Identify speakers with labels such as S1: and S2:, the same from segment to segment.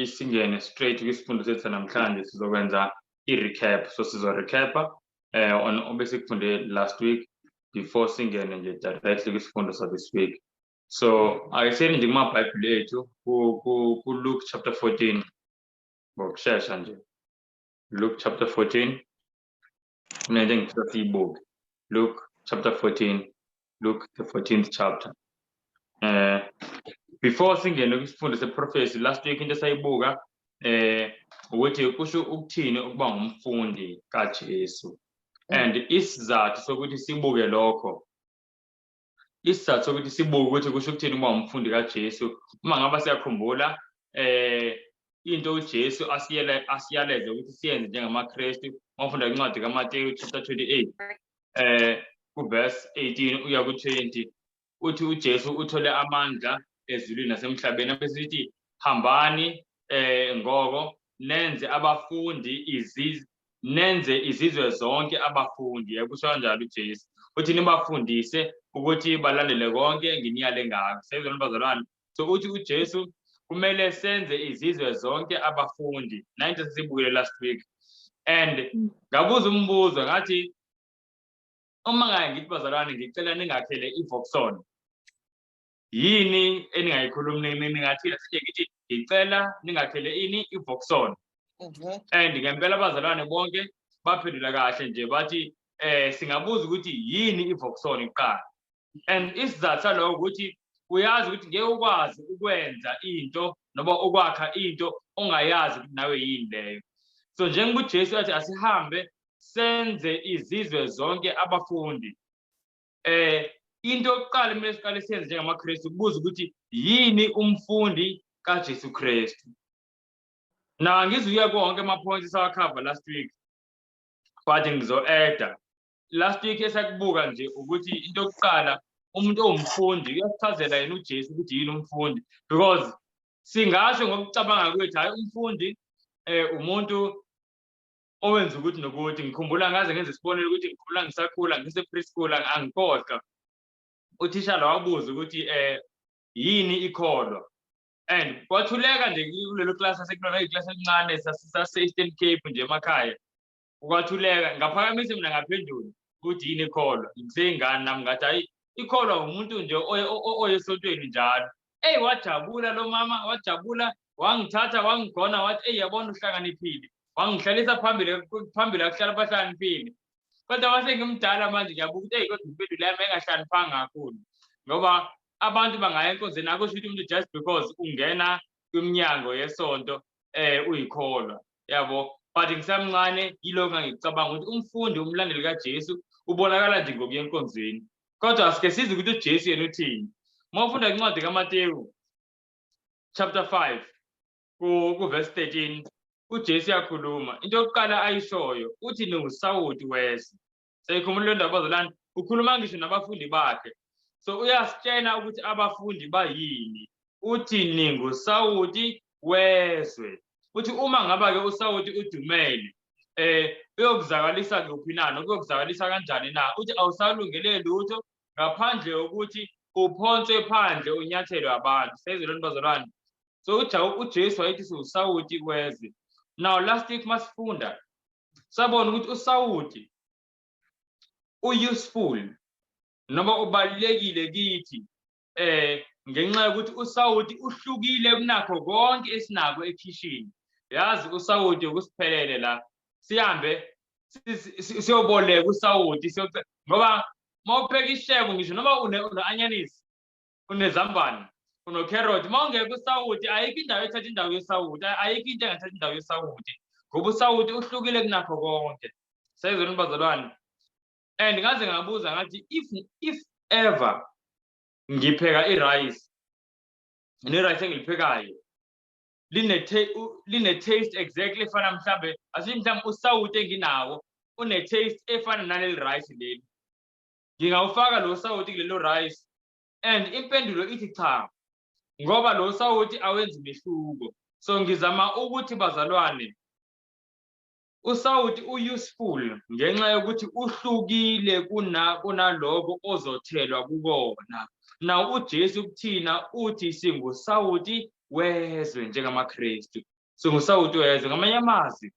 S1: singene straight kwisifundo sethu namhlanje, sizokwenza i-recap. So sizo-recapa on obesikufunde last week before singene nje directly kwisifundo sa this week. So ake siyeni nje kumabhayibheli ethu ku-Luke chapter 14 ngokushesha nje. Luke chapter 14, kunento engifisa siyibuke. Luke chapter 14, Luke the 14th chapter. Before singene kwisifundo seprophecy, last week into esayibuka ukuthi kusho ukuthini ukuba ngumfundi kaJesu, and isizathu sokuthi sibuke lokho, isizathu sokuthi sibuke ukuthi kusho ukuthini ukuba umfundi kaJesu, uma ngaba siyakhumbula into uJesu asiyele asiyaleze ukuthi siyenze njengamaKristu, mawufunda incwadi kaMateyu chapter 28 kuverse 18 uya ku-20, uthi uJesu uthole amandla ezulwini nasemhlabeni, bese hambani ngoko nenze abafundi izizwe, nenze izizwe zonke abafundi. Yakusho kanjalo uJesu, uthi nibafundise ukuthi balandele konke nginiyale ngako. Seyizona bazalwane. So uthi uJesu kumele senze izizwe zonke abafundi. Nayinto sesibukile last week, and ngabuza umbuzo ngathi, uma ngaye ngithi, "Bazalwane, ngicela ningakhele iVoxon," yini eningayikhulumi? Ningathini? Sije ngithi ngicela ningakhele ini? IVoxon. And ngempela abazalwane bonke baphendula kahle nje, bathi singabuza ukuthi yini iVoxon kuqala. And isizathu salokho ukuthi uyazi ukuthi ngeke ukwazi ukwenza into noma ukwakha into ongayazi ukuthi nawe yini leyo. So njengoba uJesu athi asihambe senze izizwe zonke abafundi, into yokuqala kumele siqale siyenze njengamaKristu ukubuza ukuthi yini umfundi kaJesu Kristu. Na ngizuya konke ama-points esawakhava last week, but ngizo-adda. Last week esakubuka nje ukuthi into yokuqala, umuntu owumfundi, uyasichazela yena uJesu ukuthi yini umfundi, because singasho ngokucabanga kwethu, hhayi, umfundi umuntu owenza ukuthi nokuthi. Ngikhumbula ngaze ngenze isibonelo ukuthi ngikhumbula ngisakhula, ngise-preschool, angikhohlwa, uthisha wabuza ukuthi yini ikholwa, and kwathuleka nje kulelo class asekulona, iklasi elincane sase-Eastern Cape nje emakhaya. Kwathuleka, ngaphakamisa mina, ngaphendula ukuthi yini ikholwa. Ngiseyingane nami, ngathi, "Hayi, ikholwa umuntu nje oye esontweni njalo." Eyi, wajabula lo mama, wajabula, wangithatha wangigona, wathi, "Eyi, yabona, uhlakaniphile." Wangihlalisa phambili phambili, akuhlala abahlakaniphile. Kodwa mase ngimdala manje ngiyabuka ukuthi, eyi, kodwa impendulo yami engahlaniphanga kakhulu, ngoba abantu bangaya enkonzweni, akusho ukuthi umuntu just because ungena kwiminyango yesonto uyikholwa, yabo. But ngisamncane, yiloko ngangicabanga ukuthi umfundi, umlandeli kaJesu, ubonakala nje ngokuya enkonzweni. Kodwa sike sizwe ukuthi uJesu yena uthini. Uma ufunda incwadi kaMateyu chapter 5 ku-verse 13, uJesu uyakhuluma. Into yokuqala ayishoyo uthi, "Niwusawoti wezwe." Seyikhumbula le ndaba, bazalwane? Ukhuluma ngisho nabafundi bakhe, so uyasitshela ukuthi abafundi bayini. Uthi, "Ningusawoti wezwe." Uthi uma ngaba-ke usawoti udumele, uyokuzakalisa kuphi na, nokuyokuzakalisa kanjani na? Uthi awusalungele lutho ngaphandle kokuthi uphonswe phandle, unyathelwe abantu. Seyizolweni, bazalwane? So uJesu wayethi siwusawoti wezwe. Now last week masifunda sabona ukuthi usawoti u-useful noma ubalulekile kithi ngenxa yokuthi usawoti uhlukile kunakho konke esinako ekhishini. Yazi, usawoti ukusiphelele la, sihambe siyoboleka usawoti, ngoba uma upheka ishebo, ngisho noma une-anyanisi, unezambane, unokheroti, uma ungekho usawoti, ayikho indawo ethatha indawo yosawoti, ayikho into engathatha indawo yosawoti, ngoba usawoti uhlukile kunakho konke. Seyizona, bazalwane? And ngaze ngabuza ngathi, if ever ngipheka i-rice, ne-rice engiliphekayo line-taste exactly efana, mhlambe asithi mhlambe usawoti enginawo une-taste efana naleli rice leli, ngingawufaka lo sawoti kulelo rice? And impendulo ithi cha, ngoba lo sawoti awenzi mehluko. So ngizama ukuthi, bazalwane, usawoti u-useful ngenxa yokuthi uhlukile kunaloko ozothelwa kukona. Now uJesu kuthina uthi singusawoti. wezwe njengamaKristu. Singusawoti wezwe. Ngamanye amazwi,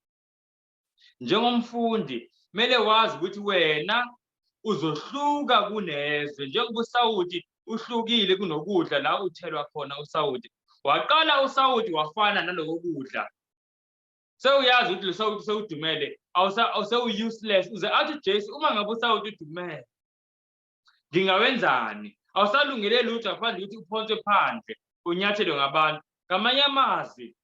S1: njengomfundi kumele wazi ukuthi wena uzohluka kunezwe, njengoba usawoti uhlukile kunokudla la uthelwa khona usawoti. Waqala usawoti wafana naloko kudla, sewuyazi ukuthi lo sawoti sewudumele, awusewu-useless. Uze athi uJesu, uma ngabe usawoti udumele, ngingawenzani? Awusalungele lutho ngaphandle ukuthi uphonswe phandle, unyathelwe ngabantu. Ngamanye amazwi,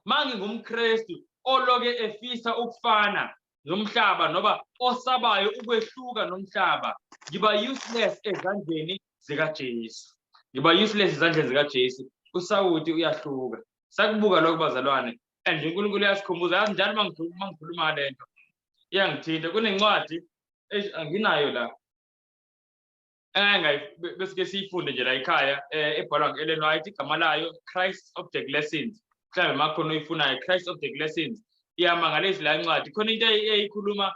S1: ma ngingumKristu oloke efisa ukufana nomhlaba noba osabayo ukwehluka nomhlaba, ngiba useless ezandleni zikaJesu. Ngiba useless ezandleni zikaJesu. Usawoti uyahluka. Sakubuka lokho, bazalwane, and uNkulunkulu uyasikhumbuza. Yazi, njalo uma ngikhuluma le nto iyangithinta. Kunencwadi anginayo la, besike siyifunde nje la ekhaya, ebhalwa ngu-Ellen White, igama layo Christ Object Lessons. Mhlawumbe makhona oyifunayo, Christ Object Lessons, iyamangalisa la ncwadi. Khona into eyikhuluma,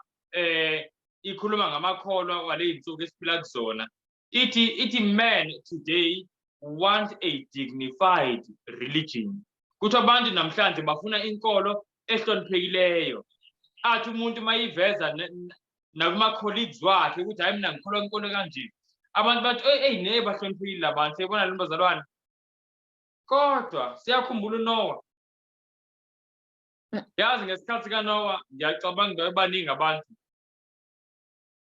S1: ikhuluma ngamakholwa waley'nsuku esiphila kuzona. Ithi men today want a dignified religion. Kuthiwa abantu namhlanje bafuna inkolo ehloniphekileyo, athi umuntu mayiveza nakuma-colleagues wakhe ukuthi hayi, mina ngikholwa inkolo kanje, abantu bathi, eyi, eyi, ne bahloniphekile labantu. Siyibona le, bazalwane. Kodwa siyakhumbula uNoah. Yazi, ngesikhathi kaNoah, ngiyacabanga baningi abantu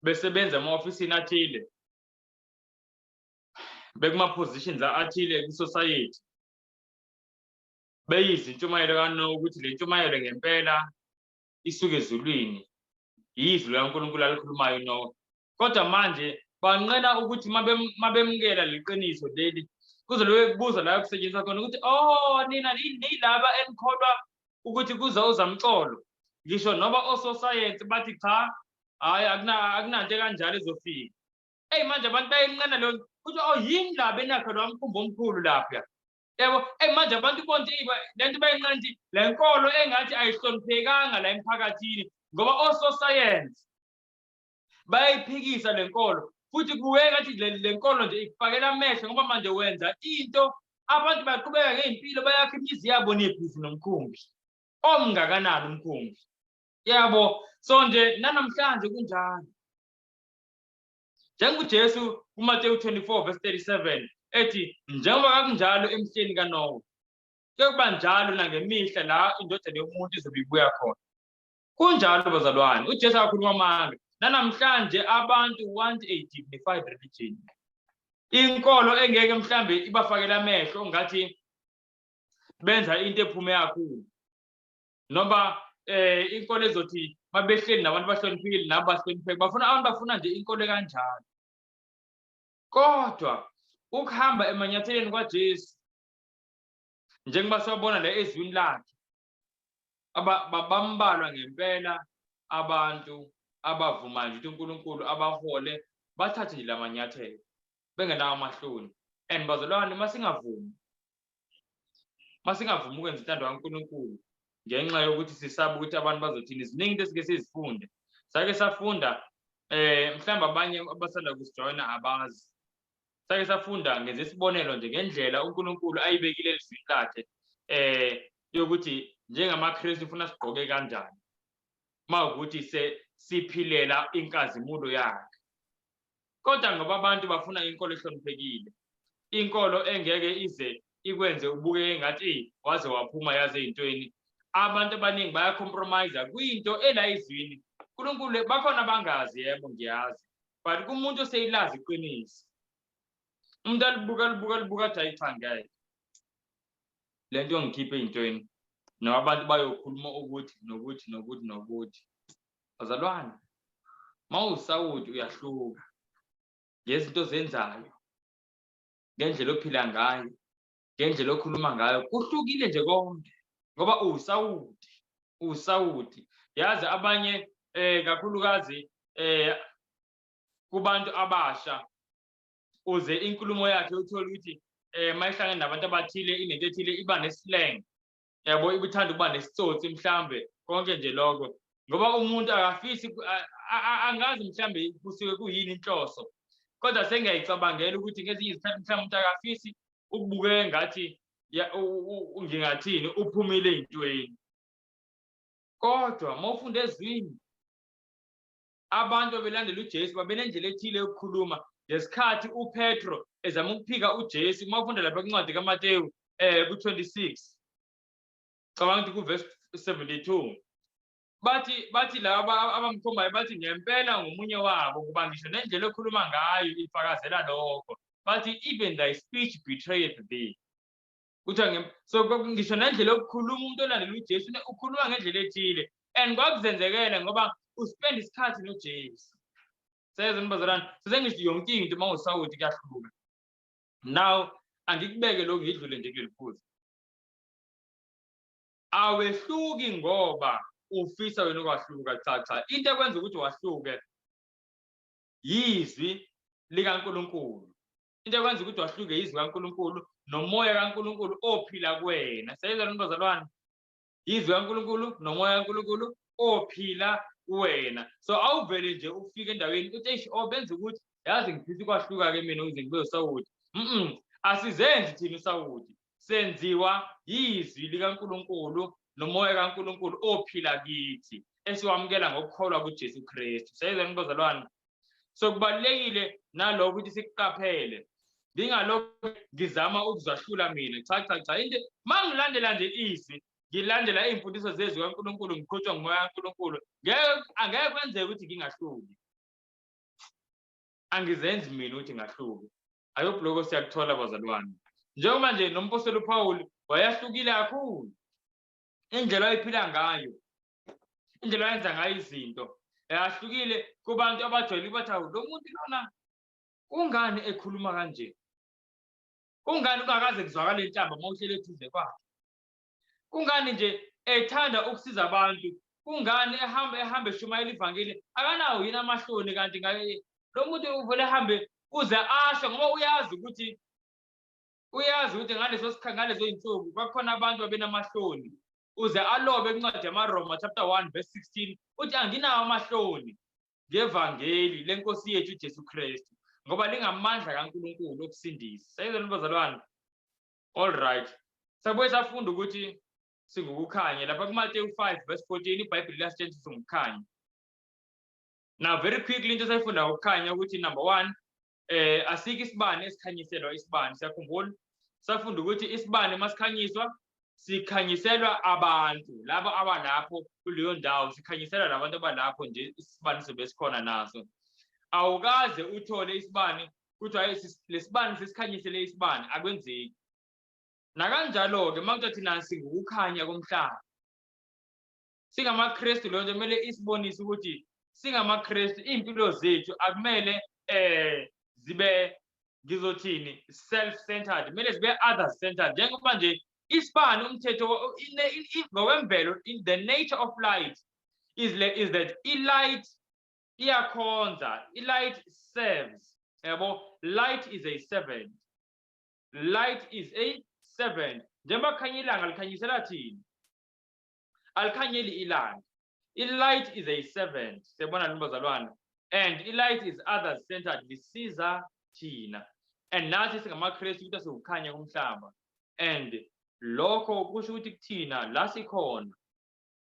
S1: besebenza ema-ofisini athile, bekuma-positions athile kwi-society, beyizwa intshumayelo kaNoah, ukuthi le ntshumayelo ngempela isuke ezulwini, yizwi likaNkulunkulu alikhulumayo uNoah. Kodwa manje banqena ukuthi mabemukela leqiniso leli, kuzobe kubuza la kusetshenziswa khona ukuthi, oh, nina nilaba enikholwa ukuthi kuza uzamcolo, ngisho noba ososayensi bathi cha, hhayi, akunanto ekanjalo ezofika. Eyi, manje abantu bayinqena leyo, kuthi, oh, yini la benakho lo mkhumbi omkhulu lapha, yabo. Eyi, manje abantu bonke le nto bayinqena, ukuthi le nkolo engathi ayihloniphekanga la emphakathini, ngoba ososayensi bayayiphikisa le nkolo, futhi kubukeka ngathi le nkolo nje ikufakela amehlo, ngoba manje wenza into, abantu baqhubeka ngey'mpilo, bayakha imizi yabo, nibhizi nomkhumbi omngakanani umkhumbi, yabo. So nje nanamhlanje kunjalo, njengoJesu kuMateyu 24 verse 37 ethi, njengoba kakunjalo emihleni kaNowa, kuyokuba njalo nangemihla la indodana yomuntu izobe ibuya khona. Kunjalo, bazalwane, uJesu akakhuluma amanga. Nanamhlanje abantu want a dignified religion, inkolo engeke mhlambe ibafakele amehlo ngathi benza into ephume kakhulu, noma inkolo ezothi mabehleli nabantu bahloniphekile, nabo bahlonipheke. Bafuna, abantu bafuna nje inkolo kanjalo. Kodwa ukuhamba emanyatheleni kwaJesu, njengoba siwabona la ezwini lakhe, bambalwa ngempela abantu abavumayo nje ukuthi uNkulunkulu abahole, bathathe nje lamanyathelo bengenawo amahloni. And bazalwane, masingavumi ukwenza intando kaNkulunkulu ngenxa yokuthi sisaba ukuthi abantu bazothini. Ziningi into esike sizifunde, sake safunda, mhlawumbe abanye abasanda kusijoyina abazi, sake safunda, ngenze isibonelo nje ngendlela uNkulunkulu ayibekile elizwini lakhe yokuthi njengamaKristu ufuna sigqoke kanjani mawukuthi siphilela inkazimulo yakhe. Kodwa ngoba abantu bafuna inkolo ehloniphekile, inkolo engeke ize ikwenze ubukeke ngathi waze waphuma yazi ey'ntweni, abantu abaningi bayacompromise kwinto ela ezwini uNkulunkulu. Bakhona abangazi, yebo, ngiyazi, but kumuntu oseyilazi iqiniso, umuntu alibuka, alibuka, alibuka, athi, hayi cha, ngeke le nto ngikhiphe ey'ntweni, noma abantu bayokhuluma ukuthi nokuthi nokuthi nokuthi. Bazalwane, mawusawoti uyahluka ngezinto ozenzayo, ngendlela ophila ngayo, ngendlela okhuluma ngayo, kuhlukile nje konke, ngoba uwusawoti, uwusawoti. Yazi, abanye, kakhulukazi kubantu abasha, uze inkulumo yakhe uthole ukuthi mayihlangene nabantu abathile, inento ethile, iba neslang, yabo, ibuthanda ukuba nesitsotsi mhlambe, konke nje lokho, ngoba umuntu akafisi, angazi mhlambe kusuke kuyini inhloso, kodwa sengiyayicabangela ukuthi ngezinye izikhathi mhlawumbe umuntu akafisi ukubukeka ngathi Ya, ngingathini, uphumile ey'ntweni. Kodwa uma ufunda ezwini, abantu abelandela uJesu babenendlela ethile yokukhuluma. Ngesikhathi uPetro ezama ukuphika uJesu, uma ufunda lapha kwincwadi kaMateyu ku-26, cabanga ukuthi ku-verse 72, bathi laba abamkhombayo bathi ngempela ngomunye wabo, kuba ngisho nendlela okhuluma ngayo ifakazela lokho. Bathi, "Even thy speech betrayeth thee." Kuthiwa so ngisho nendlela yokukhuluma, umuntu olandela uJesu ukhuluma ngendlela ethile, and kwakuzenzekela ngoba uspend isikhathi noJesu. Siyezwa, bazalwane? Sengisho yonke into uma usawuthi kuyahluka. Now angikubeke lokhu, ngidlule nje kuleli phuzu. Awehluki ngoba ufisa wena ukwahluka. Cha, cha, into ekwenza ukuthi wahluke yizwi likaNkulunkulu. Into ekwenza ukuthi wahluke yizwi kaNkulunkulu nomoya kaNkulunkulu ophila kuwena. Siyezwa, bazalwane? Izwi kaNkulunkulu nomoya kaNkulunkulu ophila kuwena. So awuvele nje ufike endaweni uthi, "Eish, oh, benza ukuthi, yazi ngifisa ukwahluka-ke mina ukuze ngibe usawuti." Asizenzi thina usawuti, senziwa yizwi likaNkulunkulu nomoya kaNkulunkulu ophila kithi, esiwamukela ngokukholwa kuJesu Kristu. Siyezwa, bazalwane? So kubalulekile nalokho ukuthi sikuqaphele, ngingalokhu ngizama ukuzahlula mina. Cha, cha, cha, into mangilandela nje izwi, ngilandela iy'mfundiso zezwi kaNkulunkulu, ngiqhutshwa ngumoya kaNkulunkulu, ngeke, angeke kwenzeke ukuthi ngingahluki. Angizenzi mina ukuthi ngahluke. Ayobhuloko siyakuthola, bazalwane. Njengoba nje nompostoli uPaul wayahlukile kakhulu, indlela ayiphila ngayo, indlela ayenza ngayo izinto yahlukile kubantu abajwayele. Bathi, "Awu, lo muntu lona kungani ekhuluma kanje? Kungani kungakaze kuzwakale inhlamba uma uhleli eduze kwakhe? Kungani nje ethanda ukusiza abantu? Kungani ehamba ehamba eshumayela ivangeli? Akanawo yini amahloni kanti lo muntu? Uvele ehambe uze asho," ngoba uyazi ukuthi ngaleso sikhathi, ngalezo iy'nsuku, kwakukhona abantu abenamahloni. Uze alobe incwadi yamaRoma chapter 1 verse 16, uthi, "Anginawo amahloni ngevangeli lenkosi yethu uJesu Kristu, ngoba lingamandla kaNkulunkulu okusindisa." Sayizwa, bazalwane? All right, sabuye safunda ukuthi singukukhanya lapha kuMateyu 5 verse 14. IBhayibheli liyasitshengisa singukukhanya. Now very quickly, into esayifunda ngokukhanya ukuthi number 1, asikho isibane esikhanyiselwa isibane. Siyakhumbula safunda ukuthi isibane masikhanyiswa, sikhanyiselwa abantu laba abalapho kuleyo ndawo, sikhanyiselwa labantu abalapho nje. Isibane sobe sikhona naso. Awukaze uthole isibane kuthiwa lesibane sesikhanyisele isibane, akwenzeki. Nakanjalo-ke uma kuthiwa thina singukukhanya komhlaba, singamaKristu, leyo nto kumele isibonise ukuthi singamaKristu, iy'mpilo zethu akumele zibe, ngizothini, self-centered, kumele zibe others-centered. Njengoba nje isibane, umthetho ngokwemvelo, in the nature of light is that i-light iyakhonza, i-light serves, yabo. Light is a servant, light is a servant. Njengoba kukhanya ilanga, likhanyisela thina, alikhanyeli ilanga. I-light is a servant. Siyabona nini, bazalwane? And i-light is others centered, lisiza thina. And nathi singamaKristu ukuthi siwukhanya komhlaba, and lokho kusho ukuthi kuthina la sikhona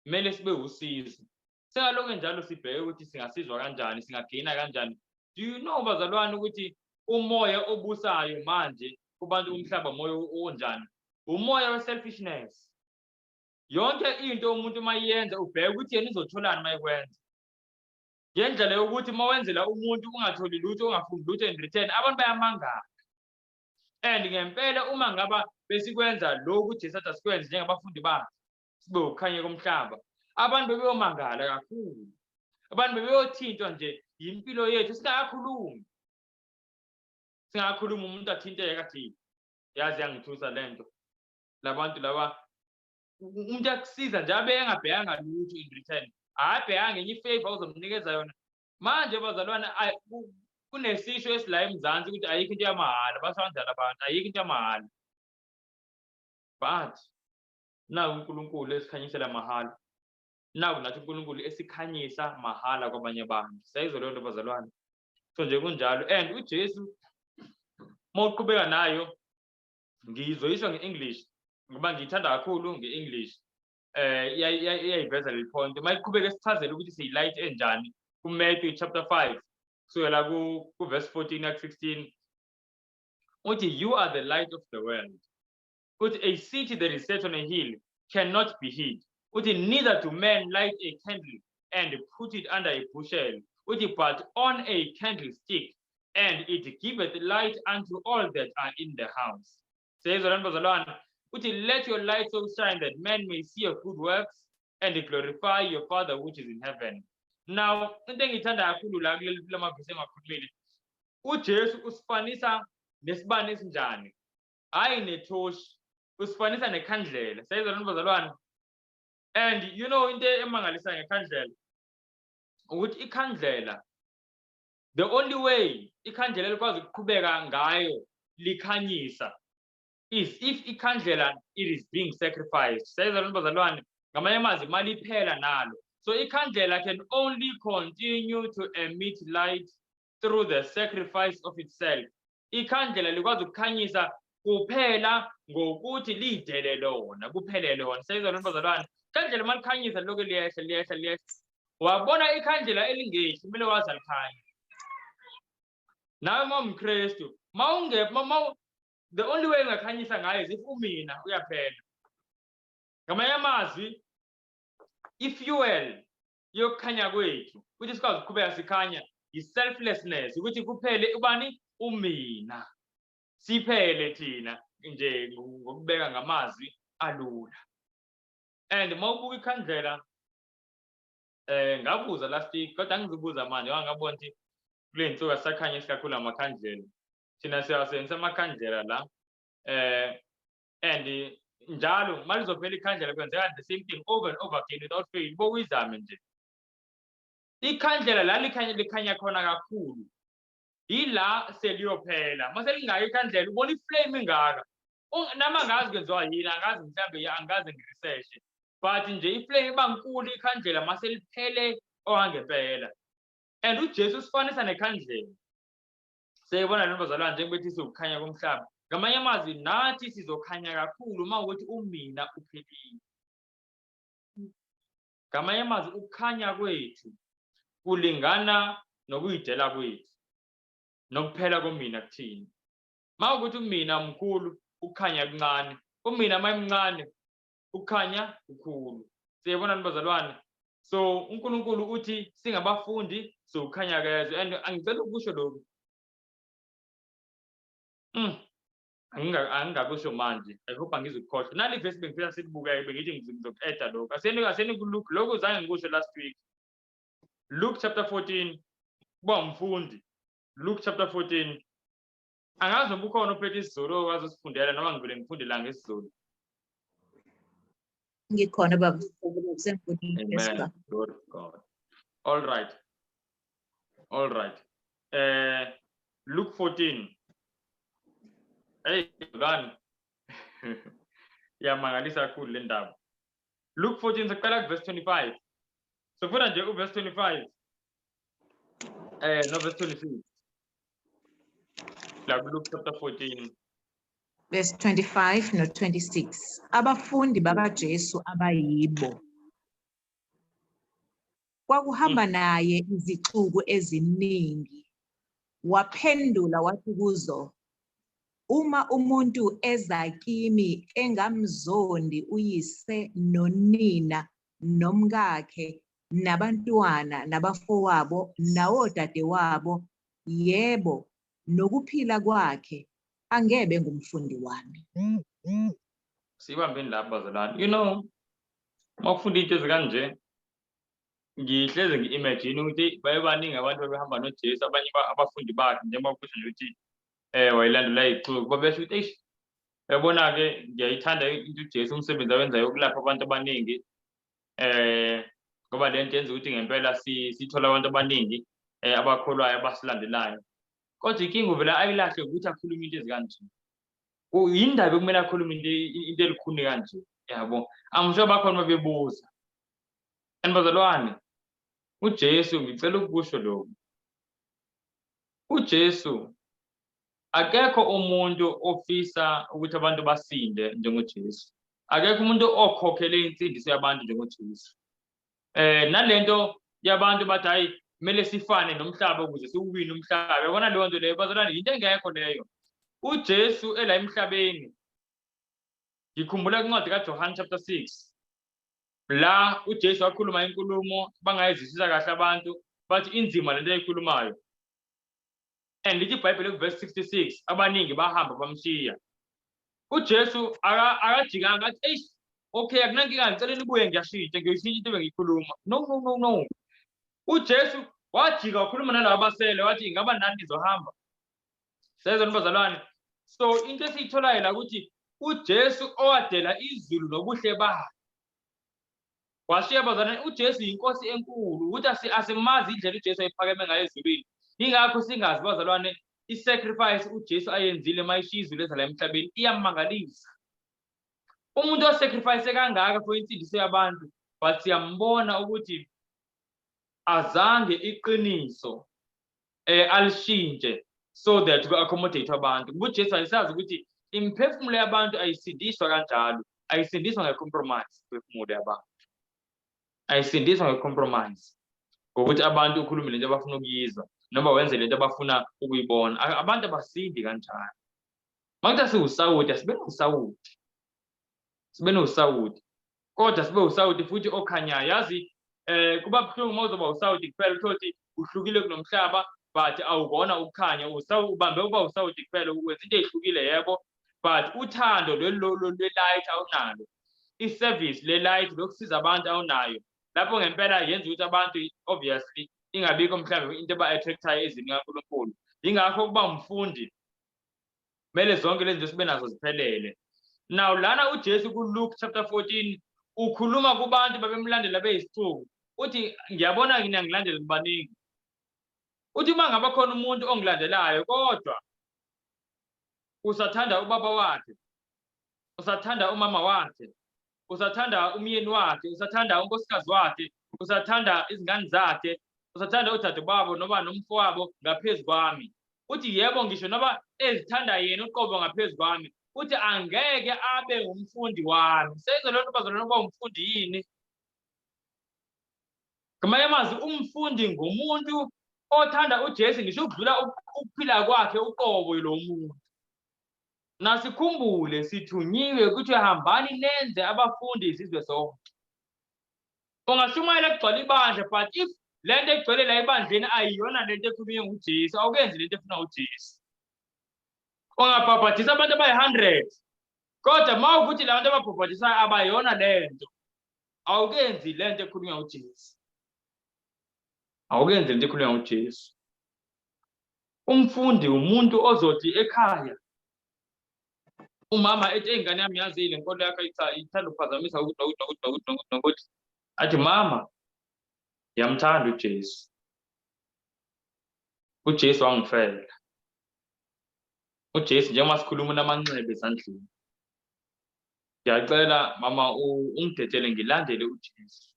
S1: kumele sibe usizo, singalokhu njalo sibheke ukuthi singasizwa kanjani, singageyina kanjani. Do you know, bazalwane, ukuthi umoya obusayo manje kubantu bomhlaba umoya onjani? Umoya we-selfishness. Yonke into umuntu uma iyenza, ubheka ukuthi yena uzotholani uma ekwenza, ngendlela yokuthi uma wenzela umuntu ungatholi lutho, ungafundi lutho in return, abantu bayamangala. And ngempela uma ngaba besikwenza lokhu uJesu athi asikwenze njengabafundi bakhe, sibe ukukhanya komhlaba, abantu bebeyomangala kakhulu. Abantu bebeyothintwa nje yimpilo yethu singakakhulumi. Singakhuluma, umuntu athinteke athi, "Yazi yangithusa lento labantu laba." Umuntu akusiza nje abe engabhekanga lutho in return, abhekanga enye ifavor ozomnikeza yona. Manje bazalwane, kunesisho esila eMzansi ukuthi ayikho into yamahhala. Basho kanjalo abantu, ayikho into yamahhala. But naku uNkulunkulu esikhanyisela mahhala, naku nathi uNkulunkulu esikhanyisa mahhala kwabanye abantu. Siyayizwa leyo nto, bazalwane? So nje kunjalo. And uJesu, uma uqhubeka nayo, ngizoyisho nge-English. Ngoba ngiyithanda kakhulu nge-English, iyayiveza leli point. Uma iqhubeka esichazela ukuthi siyi-light enjani ku-Matthew chapter 5, kusukela ku-verse 14 ku 16, uthi, "You are the light of the world." Uthi, "A city that is set on a hill cannot be hid." Uthi, "Neither do men light a candle and put it under a bushel," uthi, "but on a candlestick, and it giveth light unto all that are in the house." Siyezwa lani, bazalwane? Uthi, "Let your light so shine that men may see your good works and glorify your Father which is in heaven." Now, into engiyithanda kakhulu la kuleli lamavesi engiwakhulumile, uJesu usifanisa nesibane esinjani? Hhayi nethoshi, usifanisa nekhandlela. Siyezwa lani, bazalwane? And you know, into emangalisayo ngekhandlela ukuthi ikhandlela, the only way ikhandlela likwazi ukuqhubeka ngayo likhanyisa is if ikhandlela, it is being sacrificed. Siyezwa lani, bazalwane? Ngamanye amazwi, imali iphela nalo. So ikhandlela can only continue to emit light through the sacrifice of itself. Ikhandlela likwazi ukukhanyisa kuphela ngokuthi lidele lona, kuphele lona. Siyezwa lani, bazalwane? Ikhandlela uma likhanyisa lokhu liyehla, liyehla, liyehla. Wabona ikhandlela elingehli, kumele wazi alikhanya. Nawe uma umKristu, ma unge ma the only way ungakhanyisa ngayo is if umina uyaphela. Ngamanye amazwi, i-fuel yokukhanya kwethu, ukuthi sikwazi ukuqhubeka sikhanya, i-selflessness, ukuthi kuphele ubani? Umina. Siphele thina nje, ngokubeka ngamazwi alula. And uma ubuka ikhandlela, ngabuza last week, kodwa angizubuza manje ngoba ngabona ukuthi kule nsuku asakhanyisi kakhulu amakhandlela. Thina siyawasebenzisa amakhandlela la, and njalo uma lizophela ikhandlela kwenzeka the same thing over and over again without fail. Bokuyizame nje, ikhandlela la likhanya, likhanya khona kakhulu yila seliyophela. Mase lingaka ikhandlela, ubona i-flame ingaka. Nami angazi kwenziwa yini, angazi, mhlambe angaze ngi-research, but nje i-flame iba nkulu ikhandlela mase liphele owangempela. And uJesu usifanisa nekhandlela. Siyibona lento, bazalwane, njengoba siwukukhanya komhlaba. Ngamanye amazwi, nathi sizokhanya kakhulu uma ukuthi umina uphelile. Ngamanye amazwi, ukukhanya kwethu kulingana nokuyidela kwethu nokuphela komina kuthina. Uma ukuthi umina mkhulu, ukukhanya kuncane. Umina mayimncane, ukukhanya kukhulu. Siyabona, bazalwane? So uNkulunkulu uthi singabafundi, siwukhanya kezwe. And angicela ukusho lokhu. Angingakusho manje. I hope angizukukhohlwa. Nali ivesi bengifisa silibuke, bengithi ngizoku-adda lokhu. Aseni ku-Luke, lokhu zange ngikusho last week. Luke chapter 14, kuba umfundi. Luke chapter 14. Angazi noma ukhona ophethe isiZulu okwazi usifundela, noma ngivele ngifunde la ngesiZulu.
S2: Ngikhona, baba. Sengifundile.
S1: Amen.
S2: Yes, baba.
S1: Glory to God. All right. All right. Luke 14. Hey, ngani? Iyamangalisa kakhulu le ndaba. Luke 14, siqala ku verse 25. Sifuna nje u verse 25. No verse 26. La ku Luke chapter 14.
S2: Verse 25 no 26. Abafundi bakaJesu abayibo. Kwakuhamba naye izixuku eziningi. Waphendula wathi kuzo, "Uma umuntu eza kimi engamzondi uyise nonina nomkakhe nabantwana nabafowabo nawodadewabo, yebo, nokuphila kwakhe, angebe ngumfundi wami."
S1: Sibambeni lapho, bazalwane. Uma ufunda into ezikanje, ngihleze ngi-imagine ukuthi babebaningi abantu babehamba noJesu, abanye abafundi bakhe, njengoba kusho nje ukuthi wayelandela iy'xuku, babesho ukuthi, "Eish, uyabona-ke, ngiyayithanda into uJesu, umsebenzi awenzayo ukulapha abantu abaningi, ngoba le nto yenza ukuthi ngempela sithole abantu abaningi abakholwayo, abasilandelayo. Kodwa inkinga, uvele ayilahle ukuthi akhulume into ezikanje. Yindaba ekumele akhulume into elikhuni kanje, yabo?" I'm sure bakhona babebuza. And bazalwane, uJesu, ngicela ukusho lokhu, uJesu, akekho umuntu ofisa ukuthi abantu basinde njengoJesu. Akekho umuntu okhokhele insindiso yabantu njengoJesu. Nalento yabantu bathi hayi kumele sifane nomhlaba ukuze siwuwine umhlaba. Yabona leyo nto leyo bazalwane, into engekho leyo. UJesu ela emhlabeni, ngikhumbula incwadi kaJohn chapter 6 la uJesu wakhuluma inkulumo bangayizwisisa kahle abantu, bathi inzima lento ayikhulumayo. And lithi iBhayibheli kuverse 66 abaningi bahamba bamshiya. UJesu akajikanga athi eish okay akunankinga ngicela nibuye ngiyashintsha ngiyoyishintsha into bengiyikhuluma. No no no no. UJesu wajika wakhuluma nalabo abasele wathi ingaba nani nizohamba. Sezwa bazalwane. So into esiyitholayo la ukuthi uJesu owadela izulu nobuhle bakhe washiya bazalwane. UJesu yinkosi enkulu, ukuthi asimazi indlela uJesu ayiphakeme ngayo ezulwini. Ingakho singazi bazalwane i-sacrifice uJesu ayenzile mayishiya izulu ezala emhlabeni iyamangalisa. Umuntu osacrifice kangaka for insindiso yabantu, but siyambona ukuthi azange iqiniso alishintshe so that ku-accommodate abantu. Kuba uJesu ayisazi ukuthi imiphefumulo yabantu ayisindiswa kanjalo, ayisindiswa nge-compromise. Imiphefumulo yabantu ayisindiswa nge-compromise, ngokuthi abantu ukhulume lento abafuna ukuyizwa noma wenze lento abafuna ukuyibona. Abantu abasindi kanjalo. Makuthi asiwusawoti, asibe nosawoti, sibe nosawoti, kodwa sibe usawoti futhi okhanyayo. Yazi kuba buhlungu uma uzoba usawoti kuphela, uthole ukuthi uhlukile kunomhlaba but awukona ukukhanya, ubambe uba usawoti kuphela, wenza into ey'hlukile yebo, but uthando lwe-light awunalo, i-service le-light lokusiza abantu awunayo. Lapho ngempela yenza ukuthi abantu obviously ingabikho mhlawumbe into eba-attract-ayo ezwini likaNkulunkulu. Yingakho ukuba umfundi kumele zonke lezi zinto sibe nazo ziphelele. Now lana uJesu ku-Luke chapter 14 ukhuluma kubantu babemlandela beyisixuku, uthi ngiyabona ngiyangilandela nibaningi. Uthi uma ngaba khona umuntu ongilandelayo kodwa usathanda ubaba wakhe, usathanda umama wakhe, usathanda umyeni wakhe, usathanda unkosikazi wakhe, usathanda izingane zakhe, usathanda udadewabo noma nomfowabo ngaphezu kwami, uthi yebo ngisho noma ezithanda yena uqobo ngaphezu kwami, uthi angeke abe umfundi wami. Seyizwe lento bazalwane, ukuba umfundi yini? Ngamanye amazwi umfundi ngumuntu othanda uJesu ngisho ukudlula ukuphila kwakhe uqobo lo muntu. Nasikhumbule sithunyiwe ukuthi hambani nenze abafundi izizwe zonke. Ungashumayela kugcwala ibandla, but if lento egcwele la ebandleni ayiyona lento ekhulunywe nguJesu, awukenzi lento efuna uJesu. Ungabhabhadisa abantu abayi-100, kodwa uma ukuthi la bantu ababhabhadisayo abayona lento, awukenzi lento ekhulunywa uJesu. Awukenzi lento ekhulunywa uJesu. Umfundi umuntu ozothi ekhaya umama ethi ingane yami yazi le nkolo yakho ithanda ukuphazamisa ukuthi nokuthi nokuthi nokuthi nokuthi nokuthi, athi mama ngiyamthanda uJesu, uJesu wangifela, uJesu njengoba sikhuluma unamanxeba ezandleni, ngiyacela mama ungidedele ngilandele uJesu